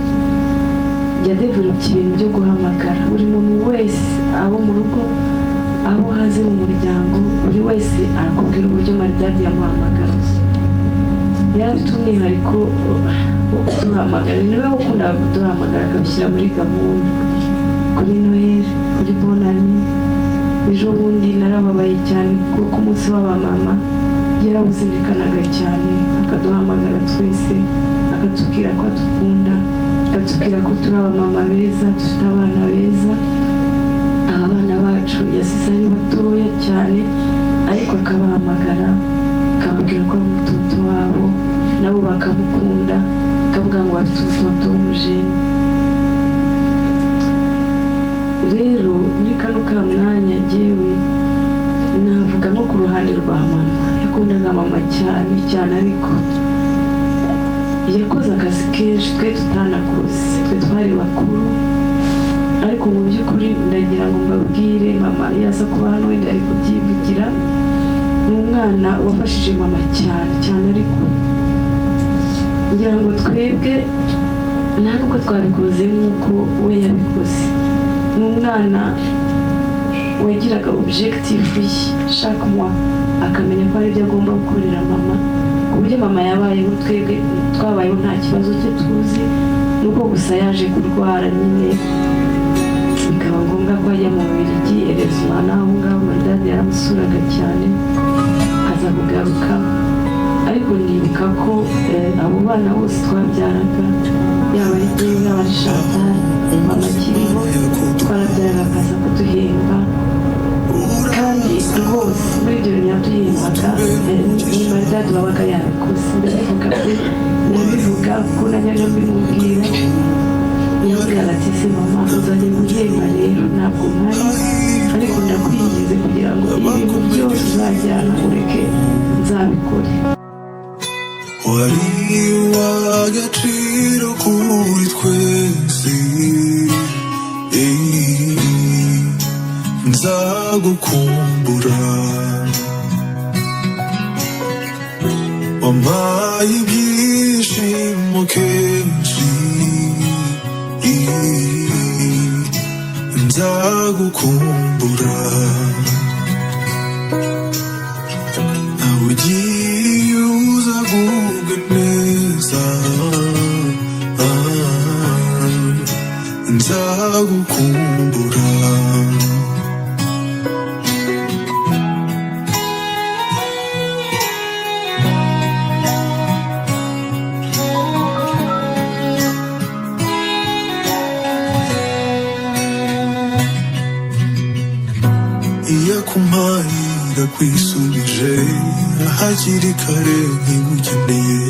yadevelopye ibintu byo guhamagara buri muntu wese, abo mu rugo, abo hanze mu muryango. Buri wese arakubwira uburyo Maridadi yamuhamagara. Yari afite umwihariko wo kuduhamagara, niwe wakundaga kuduhamagara akabishyira muri gahunda, kuri Noheli, kuri Bonani. Ejo bundi narababaye cyane kuko ku munsi w'abamama yarawuzirikanaga cyane, akaduhamagara twese, akatubwira ko adukunda, akatubwira ko turi abamama beza, dufite abana beza. Aba bana bacu yasize ari batoya cyane, ariko akabahamagara akababwira ko ari umutoto wabo, nabo bakamukunda, akavuga ngo bafite umutoto w'umujene. Rero muri kano ka mwanya, jyewe navuga nko ku ruhande rwa mama, yakundaga mama cyane cyane, ariko yakoze akazi kenshi twe tutanakoze, twe twari bakuru. Ariko mu by'ukuri ndagira ngo mbabwire, mama yaza kuba hano wenda ari kubyivugira. Ni umwana wafashije mama cyane cyane, ariko ngira ngo twebwe nta nubwo twabikoze nk'uko we yabikoze. Ni umwana wagiraga objectif ye chaque mois, akamenya ko hari ibyo agomba gukorera mama, ku buryo mama yabayeho, twebwe twabayeho nta kibazo cye tuzi, nuko gusa yaje kurwara nyine bikaba ngombwa ko ajya mu Bubiligi. Erezima n'aho ngaho Maridadi yaramusuraga cyane, aza kugaruka. Ariko nibuka ko abo bana bose twabyaraga, yaba ari jyewe, yaba ari Chantal, mama akiriho, twarabyaraga akaza kuduhemba. Kandi rwose muri ibyo bintu yaduhembaga, ni Maridadi wabaga yabikoze. Ndabivuga pe, ndabivuga kuko najyaga mbimubwira. Yambwiraga ati: "Se mama, uzajya guhemba rero ntabwo mpari, ariko ndakwinginze kugira ngo ibintu byose uzajyana ureke nzabikore." Wari uw'agaciro kuri twese. Nzagukumbura. Wampaye ibyishimo kenshi. Nzagukumbura. Nawe ugiye uzagubwe neza. Nzagukumbura. Iyo akumpaye kwisubije hakiri kare, ntigukeneye.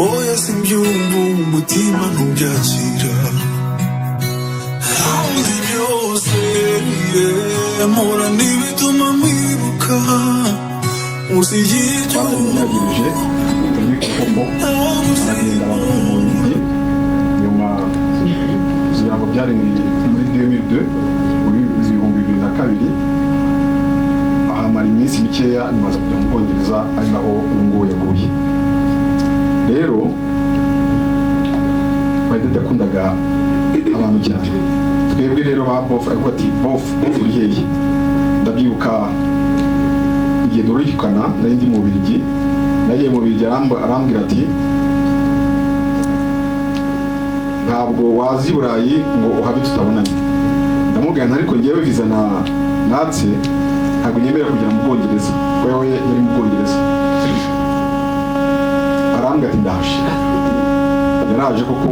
Oya, simbyumva, umutima ntubyakira. Nzi byose mpora n'ibituma mwibuka munsi y'icyo. Twarabigerageje koko, aragenda bava mu Bubiligi. Nyuma kugira ngo byari muri 2002, muri 2002, ahamara iminsi mikeya, nyuma aza kujya mu Bwongereza, ari naho ubu ngubu yaguye. Rero Maridadi yakundaga abantu cyane. Twebwe rero ba bofu, aravuga ati: "Bofu, bofu uri hehe?" Ndabyibuka igihe durikana nari ndi mu Bubiligi, nagiye mu Bubiligi, arambwira ati: "Ntabwo waza i Burayi ngo uhabe tutabonanye." Ndamubwira nti: "Ariko ngewe viza na natse ntabwo nyemerera kugera mu Bwongereza," kuko we yari mu Bwongereza. Arambwira ati: "Ndaje." Yaraje koko.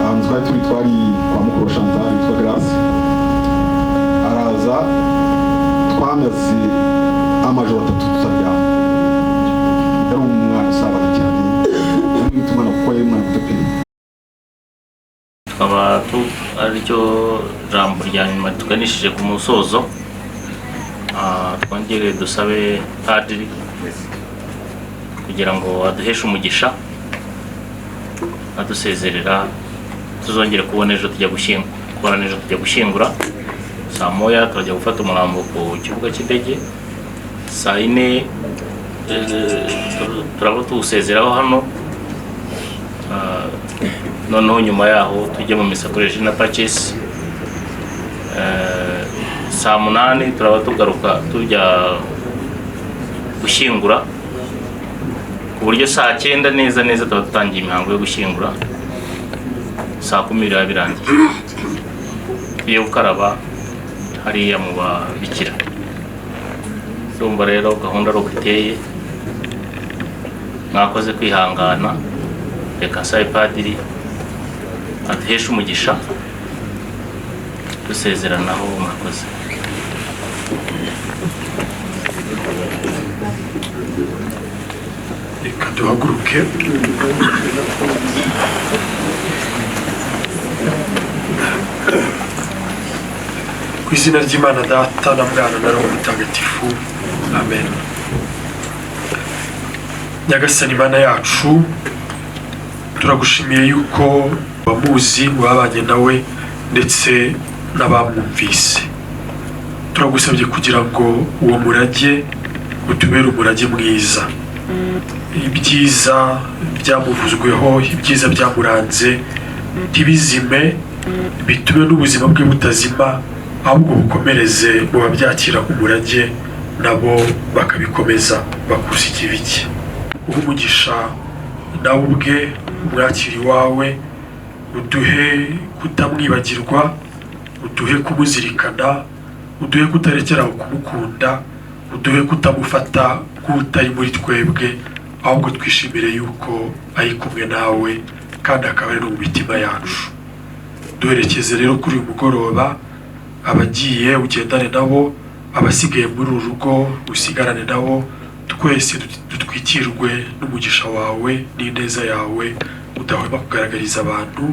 Ahantu twari turi, twari kwa mukuru wa Chantal witwa Grace. Araza, twamaze amajoro 3 tutaryama. Yari umwana usabana cyane, yamwita umwana kuko yari umwana muto pe. Tukaba ariryo jambo rya nyuma tuganishije ku musozo. Twongere dusabe padiri kugira ngo aduheshe umugisha adusezerera. Tuzongere kubona ejo tujya gushyingura, kubona ejo tujya gushyingura saa 1. Turajya gufata umurambo ku kibuga cy'indege saa 4. Turaba tuwusezeraho hano. Noneho nyuma yaho tujye mu misa kuri Regina Pacis. Saa 8 turaba tugaruka tujya gushyingura, ku buryo saa 9 neza neza tuba dutangiye imihango yo gushyingura. Saa 10 biraba birangiye, tugiye gukaraba hariya mu babikira. Urumva rero gahunda ari uko iteye. Mwakoze kwihangana. Reka nsabe padiri aduheshe umugisha dusezeranaho. Murakoze. Reka duhaguruke. Ku izina ry'Imana Data na Mwana na Roho Mutagatifu, amen. Nyagasani Imana yacu, turagushimiye yuko wamuzi, wabanye nawe ndetse n'abamwumvise. Turagusabye kugira ngo uwo murage utubere umurage mwiza. Ibyiza byamuvuzweho, ibyiza byamuranze ntibizime, bitume n'ubuzima bwe butazima, ahubwo bukomereze mu babyakira umurage, nabo bakabikomeza bakusa ikibi cye. Uhe umugisha nawe ubwe umwakira iwawe, uduhe kutamwibagirwa, uduhe kumuzirikana, uduhe kutarekera kumukunda, uduhe kutamufata nk'utari muri twebwe, ahubwo twishimire yuko ari kumwe nawe kandi akaba ari no mu mitima yacu. Duherekeze rero kuri uyu mugoroba. Abagiye ugendane nabo, abasigaye muri uru rugo usigarane nabo. Twese dutwikirwe n'umugisha wawe n'ineza yawe udahwema kugaragariza abantu.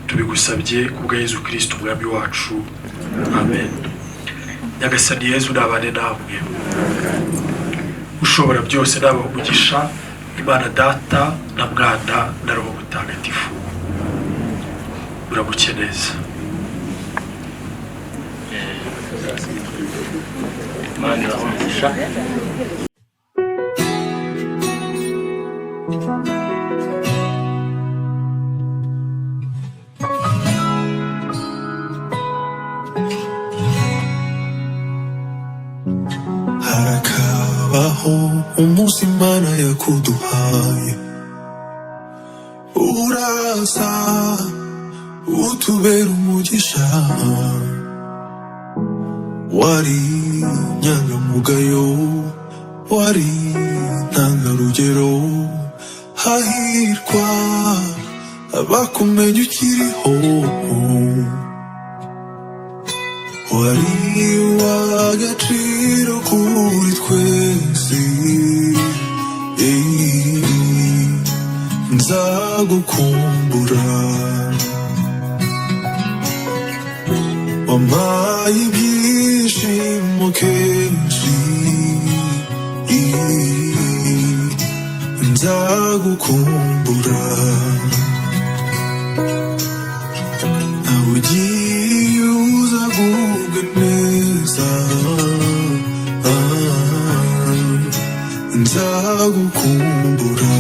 Tubigusabye ku bwa Yezu Kristo Umwami wacu, amen. Nyagasani Yezu nabane namwe. Ushobora byose nabaha umugisha, Imana Data na Mwana na Roho Mutagatifu. Muramuke neza. Imana ibahe umugisha. Harakabaho umunsi Imana yakuduhaye, uraza utubera umugisha. Wari inyangamugayo, wari intangarugero. Hahirwa abakumenya ukiriho. Wari uw'agaciro kuri twese. Nzagukumbura. Wampaye ibyishimo kenshi. Nzagukumbura. Nawe ugiye uzagubwe neza. Nzagukumbura.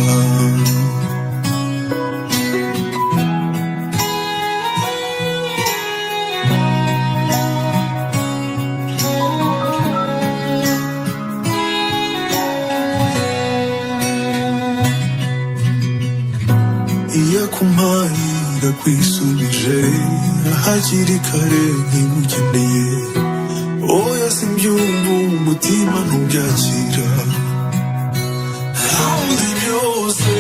Iyakumpaye irakwisubije hakiri kare, ntigukeneye. Oya, simbyumva, umutima ntubyakira. Nzi byose,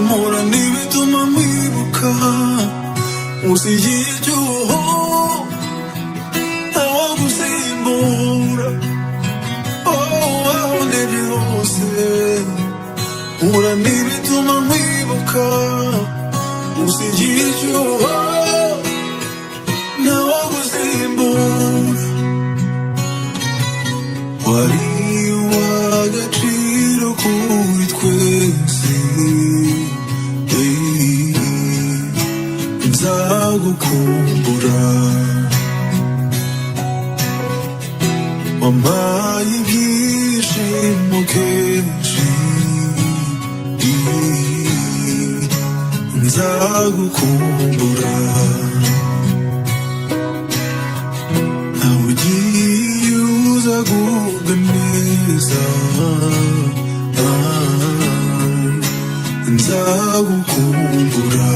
mpora n'ibituma. Usigiye icyuho, ntawagusimbura. Oh, aho ndebye hose mpura n'ibituma nkwibuka. Usigiye icyuho, ntawagusimbura. Wari uw'agaciro kuri twese. Eh, nzagukumbura. Wampaye ibyishimo kenshi. Nzagukumbura. Ntawe ugiye uza gubwa neza. Nzagukumbura.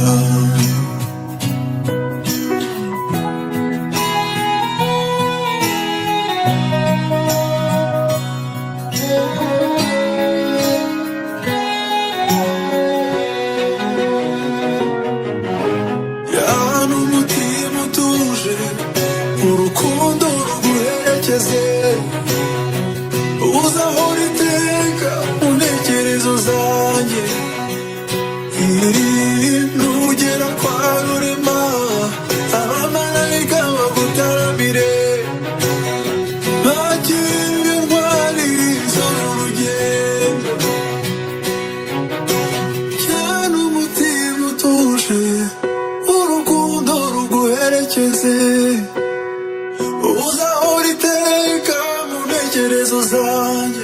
Yana umutima utuje, urukundo ruguherekeze. Uzahora iteka mu ntekerezo zanjye. Nugera kwa Rurema, abamarayika bagutaramire. Ntakindi ntwariza uru rugendo. Cyane umutima utuje, urukundo ruguherekeze. Uzahora iteka mu ntekerezo zanjye.